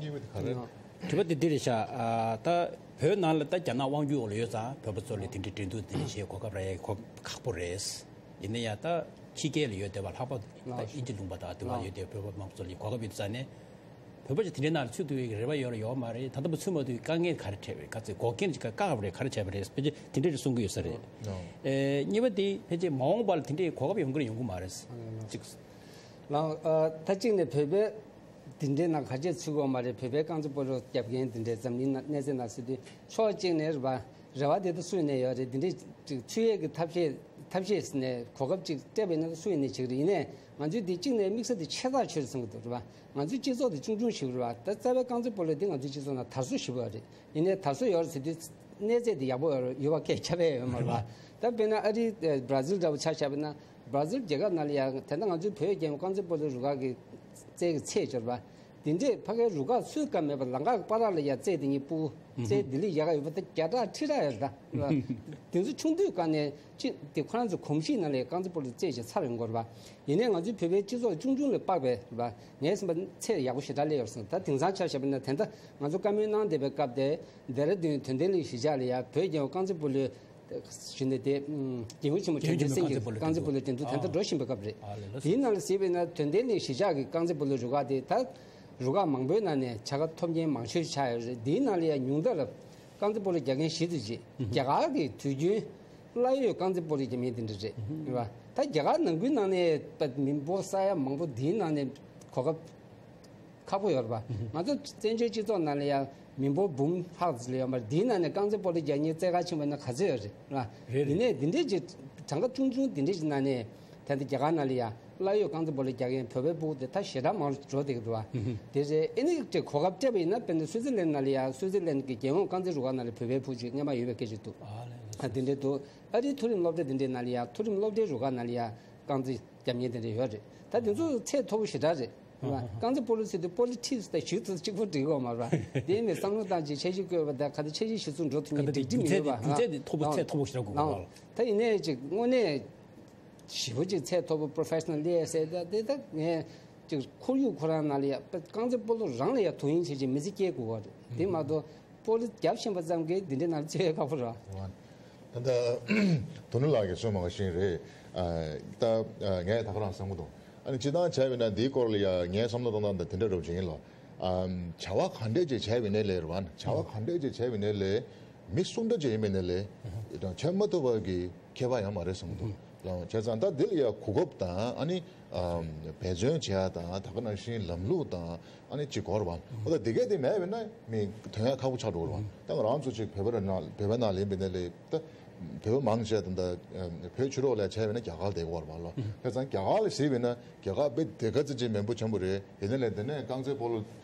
དྲི་བ་དེ་འདི་རེད་ཤག་ཨ། ད་བོད་ནང་ལ་ད་རྒྱ་ནག་དབང་སྒྱུར་འོག་ལ་ཡོད་ཙང་བོད་པ་ཚོ་ལ་དེ་འདྲའི་འགྲན་བསྡུར་དེ་འདྲ་བྱེད་གོ་སྐབས་རག་ཡ་གི་གོ་ཁག་པོ་རེད། ཡིན་ན་ཡང་ད་ཕྱི་རྒྱལ་ལ་ཡོད་བསྡད་པ་ལྷག་པར་དུ་ད་ཨིན་ཇི་ལུང་པ་དང་དེ་བ་ཡོད་བསྡད་བོད་པ་མང་པོ་ཚོ་ལ་གོ་སྐབས་ཡོད་ཙང་ནས། བོད་པ་ཅིག་དེ་འདྲའི་ནང་ལ་ཚུད་ཐུབ་ཡག་གི་རེ་བ་ཡོད་རེད་ཡོད་མ་རེད། ད་ལྟ་བར་ཚུད་མ་ཐུབ་པའི་དཀའ་ངལ་ག་རེ་འཕྲད་པ་རེད། ག་ཚོད་འགོག་རྐྱེན་ཅིག་བཀག་པ་རེད། ག་རེ་བྱས་པ་རེད། ཕལ་ཆེར་དེ་འདྲ་རེ་གསུང་གི་ཡོད་ས་རེད། ཨེ། གཉིས་པ་དེ་ཕལ་ཆེར་མ་འོངས་པ་ལ་དེ་འདྲའི་གོ་སྐབས་ཡོང་གི་རེད་ཡོང་གི་མ་རེད། ཅིག་ལའང་ཨ། ད་གཅིག་ནས་བོད་པའི་དེ་འདྲའི་ནང་ག་ཚོད་ཚུད་ཀྱི་ཡོད་མ་རེད། བོད་པའི་རྐང་རྩེད་སྤོ་ལོ་རྒྱབ་མཁན་དེ་འདྲའི་འཛམ་གླིང་ནང་གནས་ཚད་ནང་ཟེར་དུས་ཕྱོགས་གཅིག་ནས་རེད་པ། རེ་བ་དེ་ད་སུ་ཡིན་ནའི་ཡོད་རེད། དེ་འདྲའི་ཅིག་ཚུད་ཡས་ཀྱི་ཐབས་ཤེས་ཐབས་ཤེས་ནས་གོ་སྐབས་ཅིག་སྤྲད་པ་ཡིན་ན་སུ་ཡིན་ནའི་བྱེད་ཀྱི་རེད། ཡིན་ནའི་ང་ཚོའི་འདི་གཅིག་ནས་དམིགས་ས་དེ་ཆེ་ཐག་ཆོད་བསམ་གྱི་འདུག་རེད་པ། ང་ཚོའི་སྤྱི་ཚོགས་དེ་ཆུང་ཆུང་ཞིག་རེད་པ། ད་རྩ་བའི་རྐང་རྩེད་སྤོ་ལོ་འདི་ང་ཚོའི་སྤྱི་ཚོགས་ནང་དར་སྲོལ་ཞེ་པོ་ཡོད་རེད། ཡིན་ནའི་དར་སྲོལ་ཡོད་རེད་ཟེར་དུས་གནས་ཚད་དེ་ཡག་པོ་ཡོད་རེད། ཡོད་པ་སྐད་ཆ་བས་ཡོད་མ་རེད་པ། ད་དཔེར་ན་ཨ་རིའི་བར་ཛིལ་འདྲ་པོ་ཆ་བཞག་པ་ཡིན་ན་བར་ཛིལ་རྒྱལ་ཁབ་ནང་ལ་ཡང་ད་ལྟ་ང་ཚོའི་བོད་རྒྱལ་ཡོངས་རྐང་རྩེད་སྤོ་ལོའི་རུ་ཁག་གི་རྩལ་གྱི་ཚད་ཅིག་རེད་པ། དེ་འདྲས་ཕ་གིའི་རུ་ཁག་སུའི་བཀའ་མེད་པར་ལམ་ཁ་གི་བར་ལ་ཡ་རྩེད་དེ་གཉིས་སྤུ་རྩེད་ལྡི་ལི་ཡ་ག་ཡོད་པ་ད་བརྒྱ་ཕྲག་ཁྲི་ཕྲག་ཡོད་རེད་ད། དེ་ཚོ་ཆུང་དུས་སྒང་ནས་ཅི་དེ་ཁོ་རང་ཚོ་གོམས་གཤིས་ནང་ལ་རྐང་རྩེད་སྤོ་ལོ་རྩེད་བྱས་ཚར་ཡོང་གི་རེད་པ། ཡིན་ནའི་ང་ཚོའི་བོད་པའི་སྤྱི་ཚོགས་ཆུང་ཆུང་ལ་དཔག་པའི་རེད་པ། ངའི་བསམ་པ་ཚད་ཡག་པོ་ཞེ་དྲག་སླེབས་ཡོད་རེད་བསམ། ད་དེང་སང་ཆ་བཞག་པ་ན་དེ་འདྲ་ང་ཚོ་བཀའ་མོལ་གནང་བསྡད་པའི་སྐབས་དེ་ལྡེ་ར་ལྡུན་དོན་ལྡན་གླིང་གཞིས་ཆགས་ལ་ཡ་བོད་རྒྱལ་ཡོངས་རྐང་རྩེད་སྤོ་ལོའི་ ཞུས་ནས་དེ་རྒྱལ་ཡུམ་ཆེན་མོ་བྱང་ཆུབ་སེམས་ཀྱི་རྐང་རྩེད་སྤོ་ལོའི་འགྲན་བསྡུར་ད་ལྟ་འགྲོ་བཞིན་པའི་སྐབས་རེད། དེའི་ནང་ལ་གཟིགས་པས་ན་དོན་ལྡན་གླིང་གཞིས་ཆགས་ཀྱི་རྐང་རྩེད་སྤོ་ལོའི་རུ་ཁག་དེ་ད་རུ་ཁག་མང་པོའི་ནང་ནས་བྱ་དགའ་ཐོབ་མཁན་མང་ཤོས་ཆགས་ཡོད་རེད། དེའི་ནང་ལ་ཡང་ཉུང་མཐར་རྐང་རྩེད་སྤོ་ལོ་རྒྱག་མཁན་བཞི་ཙམ་ཅིག་རྒྱ་གར་གྱི་དུས་རྒྱུན་གླ་ཡོད་རྐང་རྩེད་སྤོ་ལོ་རྒྱག་མཁན་དེ་འདྲ་རེད། རེད་བ། ད་རྒྱ་གར་ནང་ཁུལ་ནང་ནས་པ་མི་འབོར་ས་ཡ་མང་པོ་དེའི་ནང་ནས་གོ་སྐབས་ཁག་པོ་ཡོད་རེད་པ། ང་ཚོ་བཙན་བྱོལ་སྤྱི་ཚོགས་ནང་ལ་ཡང་མི་འབོར་འབུམ་ལྷག་ཙམ་ལ་ཡོད་མ་རེད། དེའི་ནང་ནས་རྐང་རྩེད་སྤོ་ལོ་རྒྱག་མཁན་རྩེད་གར་ཆེན་པོ་ཡིན་ན་ག་ཚོད་ཡོད་རེད་ར། རེད་རེད། ཡིན་ནའི་འདི་འདྲས་ཀྱི་གྲངས་ཀ་ཆུང་ཆུང་འདི་འདྲས་ཀྱི་ནང་ནས་ད་ལྟ་རྒྱ་གར་ནང་ལ་ཡང་གླ་ཡོད་རྐང་རྩེད་སྤོ་ལོ་རྒྱག་མཁན་བོད་པའི་ཕྲུ་གུ་དེ་ད་ཞེ་དྲག་མང་རུ་འགྲོ་བསྡད་ཀྱི་འདུག་བ། དེ་རེད། ཨེ་ནི་ཀྱི་གོ་སྐབས་སྤྲད་པ་ཡིན་ན་དཔེར་ན་སུའུ་ཙི་ལན་ནང་ལ་ཡང་སུའུ་ཙི་ལན་གྱི་རྒྱལ་ཡོངས་རྐང་རྩེད་རུ་ཁག་ནང་ལ་བོད་པའི་ཕྲུ་གུ་ཅིག་སྔོན་མ་ཡོད་པའི་སྐད་ཆ་འདུག་ཨ་དེ་འདྲས་འདུག་ཨ་རིའི་མཐོ་རིམ་སློབ་གྲྭ་དེ་འདྲའི་ནང་ལ་ཡང་མཐོ་རིམ་སློབ་གྲྭའི་རུ་ཁག་ནང་ལ་ཡང་རྐང་རྩེད་རྒྱབ་མཁན་དེ་འདྲ་ཡོད་རེད། ད་དེ་ཚོ་ཚད་མཐོ་པོ་ཞེ་དྲག་རེད། རེད་བ། རྐང་རྩེད་སྤོ་ལོ་ཟེར་དུས་པོ་ལི་ཊིག་སི་དང་ཞིབ་ཏུ་གཅིག་པོ་འགྲིག་གི་ཡོད་མ་རེད་བ། དེ་ནས་བསམ་བློ་བཏང་བྱས་འཆར་གཞི་བཀོད་པ་དང་ག་དུས་འཆར་གཞི་གཞིར་བཟུང་འགྲོ་ཐུབ་མཁན་འགྲིག་འགྲིག་མི་ཡོད་བ། རྒྱུ་མཚན་དེ་མཐོ་པོ་ཚད་མཐོ་པོ་ཞེ་དྲག་དགོས་ཀྱི་རེད། ད་ཡིན་ནའི་ཅིག་དངོས་གནས་ཞེ་པོ་ཅིག་ཚད་མཐོ་པོ་པོ་རོ་ཕེ་ཤ་ནལ་ལས་ཟེར་ད་དེ་ད་ངས་ཅིག་ཁོར་ཡུག་ཁོ་རང་ནང་ལ་ཡ་རྐང་རྩེད་སྤོ་ལོ་རང་ལ་ཡ་དོ་དབྱིངས་བྱེད་ཅིག་མི་ཚེ་སྐྱེལ་དགོས་པ་རེད། དེ་མ་གཏོགས། སྤོ་ལོ་རྒྱབ་ཤེས་པ་ཙམ་གྱིས་འདི་འདྲའི་ནང་ཚུད་ཡས་ཁག་པོ་རེད། ད་ལྟ་དོ་ནུ་ལགས་ཀྱིས་གསུངས་པ་བཞིན་རེད། ཨ། ད་ཨ་ངས་ད་ག་རང་བསམ་གྱི་འདུག་ཨ་ནི་སྤྱིར་བཏང་བྱས་པ་ཡིན་ན་འདིའི་སྐོར་ལ་ཡ་ངའི་བསམ་བློ་གཏོང་སྟངས་དེ་འདྲ་རུ་ཅིག་ཡིན་ལ། ཨ། བྱ་བ་ག་འདྲས་ཅིག་བྱས་པ་ཡིན་ནའི་ལས་རེད་བ། བྱ་བ་ག་འདྲས་ཅིག་བྱས་པ་ཡིན་ནའི་ལས། མི་སུ་འདྲ་ཅིག་ཡིན་པ་ཡིན་ནའི་ལས། ཁྱོན་མ་ཐུབ་པ་གི་ཁྱད་པར་ཡང་མ་རེད་བསམ་གྱི་འདུག་ལགས། བྱས་ཙང་ད་འདི་ལ་ཡ་གོ་སྐབས་དང་ཨ་ནི་ཨ་འབད་བརྩོན་བྱེད་ཡ་དང་ད་ག་ནང་བཞིན་ལམ་ལུགས་དང་ཨ་ནི་ཅིག་དགོས་རེད་བ། འོ་ད་འདི་གས་དེ་མེད་པས་ན་མི་ཐོན་ཡ་ཁག་པོ་ཆགས་འགྲོ་གི་རེད་བ། ད་ང་རང་ཚོ་ཅིག་བོད་པ་ར་ན་བོད་པ་ནང་ལ་ཡིན་པ་ཡིན་ནའི་ལས་ད་བོད་པ་མང་ཆེ་ད་ད་བོད་ཕྱི་ལོགས་ལ་བྱས་པས་ན་རྒྱ་གར་ལ་བསྡད་ཀྱི་ཡོད་རེད་བ་ལགས། བྱས་ཙང་རྒྱ་གར་ལ་གཟིགས་པས་ན་རྒྱ་གར་དཔེ་དེ་ག་ཚོད་ཅིག་མི་འབོར་ཆེན་པོ་རེད། ཡིན་ནའི་ལས་དེ་ནས་རྐང་རྩེད་སྤོ་ལོ་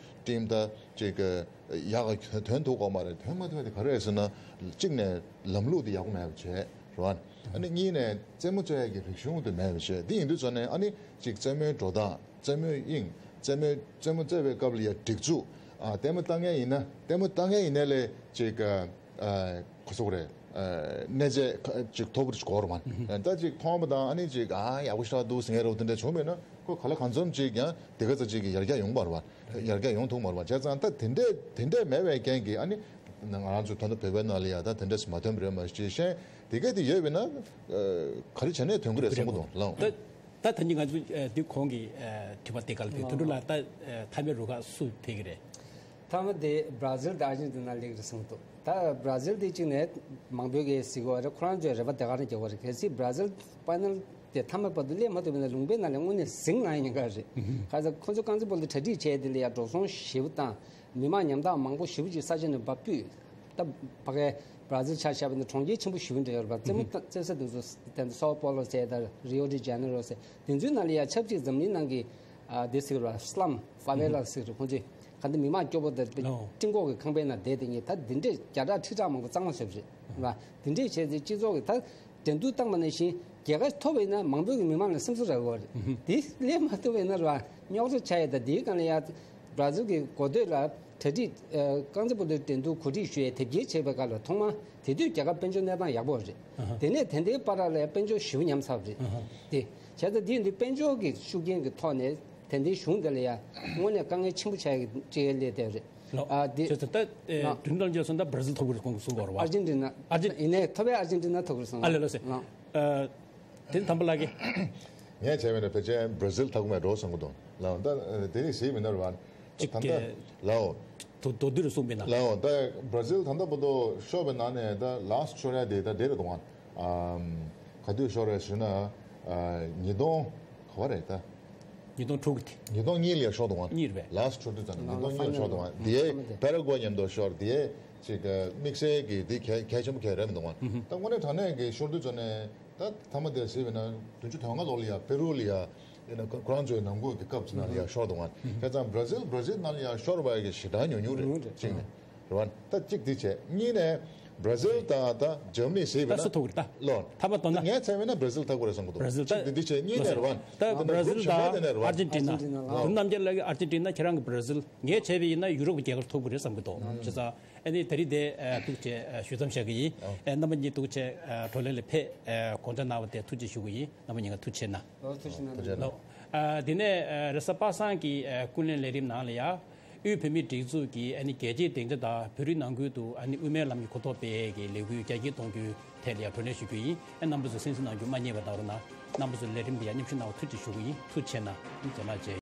ཊིམ་ད་ཅིག་ཡག་ག་ཐོན་ཐུབ་ཀྱི་ཡོད་མ་རེད། ཐོན་མ་ཐུབ་པ་དེ་ག་རེ་རེད་ཟེར་ན། གཅིག་ནས་ལམ་ལུགས་དེ་ཡག་པོ་མེད་པ་བྱས་རེད་བ། ཨ་ནི་གཉིས་ནས་རྩེད་མོ་རྩེ་ཡག་གི་རིག་གཞུང་དེ་མེད་པ་བྱས། དེ་ཡིན་དུས་ཙང་ནས་ཨ་ནི་གཅིག་རྩེད་མོའི་འགྲོ་སྟངས། རྩེད་མོའི་དབྱིངས། རྩེད་མོའི་རྩེད་མོ་རྩེ་བའི་སྐབས་ལ་ཡ་སྒྲིག་འཛུགས། ཨ། ལྟད་མོ་ལྟ་མཁན་ཡིན་ན་ལྟད་མོ་ལྟ་མཁན་ཡིན་ནའི་ལས་ཅིག་ཨ། ག་ཟེར་དགོས་རེད། ཨ། གནས་ཚད་ཅིག་མཐོ་པོ་ཅིག་དགོས་རེད་བ། ད་ཅིག་མཐོང་བ་དང་ཨ་ནི་ཅིག་ཨ་ཡག་པོ་ཞེ་དྲག་འདུག་ཟེར་མཁན་རེད་བ། དེ་འདྲ་བྱུང་བས་ན་ཁོ་ག་ལ་གང་འཚམ་ཅིག་ཡང་དེ་ག་ཚོད་ཅིག་གི་ཡར་རྒྱས་ཡོང་བ་རེད་བ། ཡར་རྒྱས་ཡོང་ཐུབ་མ་རེད་བ། བྱས་ཙང་ད་དེ་འདྲས་དེ་འདྲས་མེད་པའི་རྐྱེན་གྱིས་ཨ་ནི་ང་རང་ཚོ་ད་ལྟ་བོད་པའི་ནང་ལ་ཡ་ད་དེ་འདྲས་སུ་མ་ཐོན་པ་རེད། མ་གཞི་གཞན་དེ་གས་དེ་ཡོད་པས་ན་ག་རེ་བྱས་ནས་ཐོན་གི་རེད་བསམ་གི་འདུག་ལགས། ད་ད་ད་ནི་ང་ཚོ་འདི་གོང་གི་དྲི་བ་དེ་ག་ལ་དེ་དོན་གྲུབ་ལགས། ད་མཐའ་མའི་རུ་ཁག་སུ་ཕེབས་ཀྱི་རེད། མཐའ་མ་དེ་བྷ་ར་ཟིལ་དང་ཨར་ཇེན་ཏི་ན་སླེབས་ཀྱི་རེད་བསམ་གི་འདུག་ད་བྷ་ར་ཟིལ་དེ་གཅིག་ནས་མང་པོས་གས་གཟིགས་ཀྱི་ཡོད་རེད། ཁོ་རང་ཚོས་རེ་བ་དེ་ག་རང་རྒྱག་གི་ཡོད་རེད། གལ་སྲིད་བྷ་ར་ཟིལ་ཕའི་ནལ་དེ་མཐའ་མའི་བར་དུ་སླེབས་མ་ཐུབ་པ་ཡིན་ན་ལུང་པའི་ནང་ལ་དངོས་གནས་ཟིང་ལངས་ཉེན་ཁ་རེད། ག་ས་ཁོ་ཚོ་རྐང་རྩེད་སྤོ་ལོ་གྲ་སྒྲིག་བྱས་དེ་ལ་ཡ་འགྲོ་སོང་ཞེ་པོ་བཏང་། མི་མང་ཉམ་ཐག་མང་པོ་ཞེ་པོ་ཅིག་ས་ཆ་ནས་འབབ་དུས། ད་ཕ་གའི་བྷ་ར་ཟིལ་ཆ་བཞག་པ་ཡིན་ན་གྲོང་ཁྱེར་ཆེན་པོ་ཞེ་པོ་འདྲ་ཡོད་རེད་པ། རྩེད་མོ་རྩེ་ས་དེ་ཚོ་དེ་ཚོ་སའོ་པའོ་ལོ་ཟེར་དང་རི་ཡོ་ཌི་ཇེ་ནེ་རོ་ཟེར་དེ་ཚོའི་ནང་ལ་ཡ་ཆབས་ཅིག་འཛམ་གླིང་ནང་གི་ཨ་དེ་ཟེར་གི་རེད་པ། སི་ལམ་ཧྥ་ཝེ་ལ་ཟེར་གི་རེད། ཁོང་ཚོས་ག་འདྲ་མི་མང་སྐྱོ་པོ་དང་སྤྲིན་ཀོག་གི་ཁང་པའི་ནང་བསྡད་དེ་ཉིད་ད་འདི་འདྲས་བརྒྱ་ཕྲག་ཁྲི་ཕྲག་མང་པོ་གཙང་མ་བཟོས་པ་རེད་པ། འདི་འདྲས་བྱས་ཚེ་སྤྱི་ཚོགས་ཀྱི་ད། འགྲན་བསྡུར་བཏང་བ་ནང་བཞིན་རྒྱལ་ཁ་ཐོབ་པ་ཡིན་ན་མང་པོ་གི་མི་མང་ལ་སེམས་གསོ་རག་གི་ཡོད་རེད། དེ་སླེབས་མ་ཐུབ་པ་ཡིན་ན་ར་རྙོག་དྲ་ཆགས་ཡས་དང་། དེའི་སྒང་ལ་ཡ་བྷ་ར་ཟིལ་གྱི་འགོ་སྟོད་ལ་གྲ་སྒྲིག་ཨ་རྐང་རྩེད་སྤོ་ལོའི་འགྲན་བསྡུར་གོ་སྒྲིག་ཞུ་ཡས་དེབ་སྐྱེལ་བྱས་པའི་སྐབས་ལ་ཐོག་མ་དེ་དུས་རྒྱལ་ཁབ་དཔལ་འབྱོར་གནས་སྟངས་ཡག་པོ་རེད། དེ་ནས་དེ་འདྲའི་བར་ལ་ཡ་དཔལ་འབྱོར་ཞེ་པོ་ཉམས་ཚར་བ་རེད། དེ་བྱས་ཙང་དེ་ཡིན་དུས་དཔལ་འབྱོར་གྱི་ཤུགས་རྐྱེན་གྱི་ཐོག་ནས་དེ་འདྲའི་གཞུང་དེ་ལ་ཡ་དངོས་གནས་དཀའ་ངལ་ཆེན་པོ་ཆགས་ཡས་ཀྱི་སྤྲད་ཡས་སླེབས་བསྡད་པ་རེད། ལགས། ཨ་དེ་བྱས་ཙང་ད་ཨེ་ལགས། དོན་དམ་བྱས་ཙང་ད་བྷ་ར་ཟིལ་ཐོབ་ཀྱི་རེད་གསུང་གི་ཡོད་རེད་པ། ཨར་ཇེན་ཊི་ན། ཨར་ཇེན། ཡིན་ནའི་ཐོབ་པའི་ཨར་ཇེན་ཊི་ན་ཐོབ་ཀྱི་རེད་གསུང་། ཨ་ལགས་ལགས་སེ། ལགས། ཨ་དེ་དམ་པ་ལགས་ཀྱིས། ངས་བྱས་པ་ཡིན་ན་ཕལ་ཆེར་བྷ་ར་ཟིལ་ཐོབ་ཀྱི་མེད་འགྲོ་བསམ་གྱི་འདུག་ལགས། ད་དེ་རིང་གཟིགས་པ་ཡིན་ན་རེད་པ། གཅིག་ད་ལྟ་གི་ལགས། མདོར་བསྡུས་རུ་གསུངས་པ་ཡིན་ན། ལགས། ད་བྷ་ར་ཟིལ་ད་ལྟ་བར་དུ་ཤོར་བའི་ནང་ནས་ད་ལཱ་སི་ཊི་ཤོར་ཡ་དེ་ད་དེ་རེད་འདུག་ཨ། ཨམ། ག་དུས་ཤོར་རེད་ཟེར་ན། ཨ། ཉིས་སྟོང་ག་པར་རེད་ད། ཉིས་སྟོང་དྲུག་གི་དེ། ཉིས་སྟོང་གཉིས་ལ་ཡ་ཤོར་འདུག་ཨ། གཉིས་རེད་པས། ལཱ་སི་ཊི་ཤོར་དུས་ཙམ་ནས་ཉིས་སྟོང་གཉིས་ལ་ཤོར་འདུག་ཨ། དེ་ཕ་ར་གོ་ཝེ་མཉམ་དུ་ཤོར། དེ་ཅིག་དམིགས་བསལ་གྱི་དེ་གལ་གལ་ཆེན་པོ་གལ་རེད་མི་འདུག་ཨ། ད་དངོས་གནས་དྲང་གནས་ཀྱི་ཤོར་དུས་ཙམ་ནས་ད་མཐའ་མ་དེ་གཟིགས་པ་ཡིན་ན་བདུན་ཅུ་དོན་ལྔ་ལོ་ལ་ཡ་པེ་རུ་ལ་ཡ། ཡིན་ན་ཁོ་ཁོ་རང་ཚོའི་ནང་ཁུལ་གྱི་སྐབས་ནང་ལ་ཡ་ཤོར་འདུག་ཨ། བྱས་ཙང་བྷ་ར་ཟིལ་བྷ་ར་ཟིལ་ནང་ལ་ཡ་ཤོར་བ་གི་ཞེ་དྲག་ཉུང་ཉུང་རེད། ཉུང་ཉུང་རེད། གཅིག་ནས་རེད་པ། ད་གཅིག་དེ་བྱས། གཉིས་ནས་བྷ་ར་ཟིལ་དང་ད་འཇར་མ་ནི་གཟིགས་པ་ཡིན་ན། ད་སུ་ཐོབ་ཀྱི་རེད་ད། ལོ། མཐའ་མ་དོན་ན། ངས་བྱས་པ་ཡིན་ན་བྷ་ར་ཟིལ་ཐོབ་ཀྱི་རེད་བསམ་གྱི་འདུག་བྷ་ར་ཟིལ་ད། གཅིག་དེ་འདི་བྱས། གཉིས་ནས་རེད་པ། ད་བྷ་ར་ཟིལ་དང་ཨར་ཇེན་ཊི་ན། ཨར་ཇེན་ཊི་ན་ལགས་ཀྱི་ཨར་ཇེན་ཊི་ན། ཁྱེད་རང་གི་བྷ་ར་ཟིལ། ངས་བྱས་པ་ཡིན་ན་ཡུ་རོབ་ཀྱི་རྒྱལ་ཁབ་ཐོབ་ཀྱི་རེད་བསམ་གྱི་འདུག་བྱས་ཙང་ཨ་ནི་ད་རིང་དེ་ཨ་ཐུགས་རྗེ་ཆེ་ཨ་ཞུ་མཚམས་བཞག་གི་ཡིན། ཨ་རྣམ་པ་གཉིས་ཐུགས་རྗེ་ཆེ་ཨ་བགྲོ་གླེང་ལ་ཕེབས་ཨ་དགོངས་འཇགས་གནང་བ་དེ་ཐུགས་རྗེ་ཆེ་ཞུ་གི་ཡིན། རྣམ་པ་གཉིས་ཀ་ཐུགས་རྗེ་ཆེ་གནང་། ལགས། ཐུགས་རྗེ་གནང་། ཐུགས་རྗེ་གནང་། ལགས། ཨ་དེ་ནས་ཨ་རེས་གཟའ་པ་སངས་ཀྱི་ཨ་ཀུན་གླེང་ལས་རིམ་ནང་ལ་ཡ། དབུས་བོད་མིའི་སྒྲིག་འཛུགས་ཀྱི་ཨ་ནི་རྒྱལ་གཅེས་སྡིངས་ཆ་དང་བོད་རིགས་ནང་ཁུལ་དུ་ཨ་ནི་དབུ་མའི་ལམ་གྱི་གོ་རྟོགས་སྤེལ་ཡས་ཀྱི་ལས་འགུལ་རྒྱ་སྐྱེད་གཏོང་རྒྱུའི་ཐད་ལ་ཡང་བགྲོ་གླེང་ཞུ་རྒྱུ་ཡིན། ཨ་རྣམ་པ་ཚོས་གསན་གཟིགས་གནང་རྒྱུ་མ་བསྙེལ་བ་གནང་རོགས་གནང་། རྣམ་པ་ཚོ་ལས་རིམ་འདི་ཡང་མཉམ་ཞུགས་གནང་བར་ཐུགས་རྗེ་ཆེ་ཞུ་གི་ཡིན། ཐུགས་རྗེ་གནང་། རྗེས་མ་མཇལ།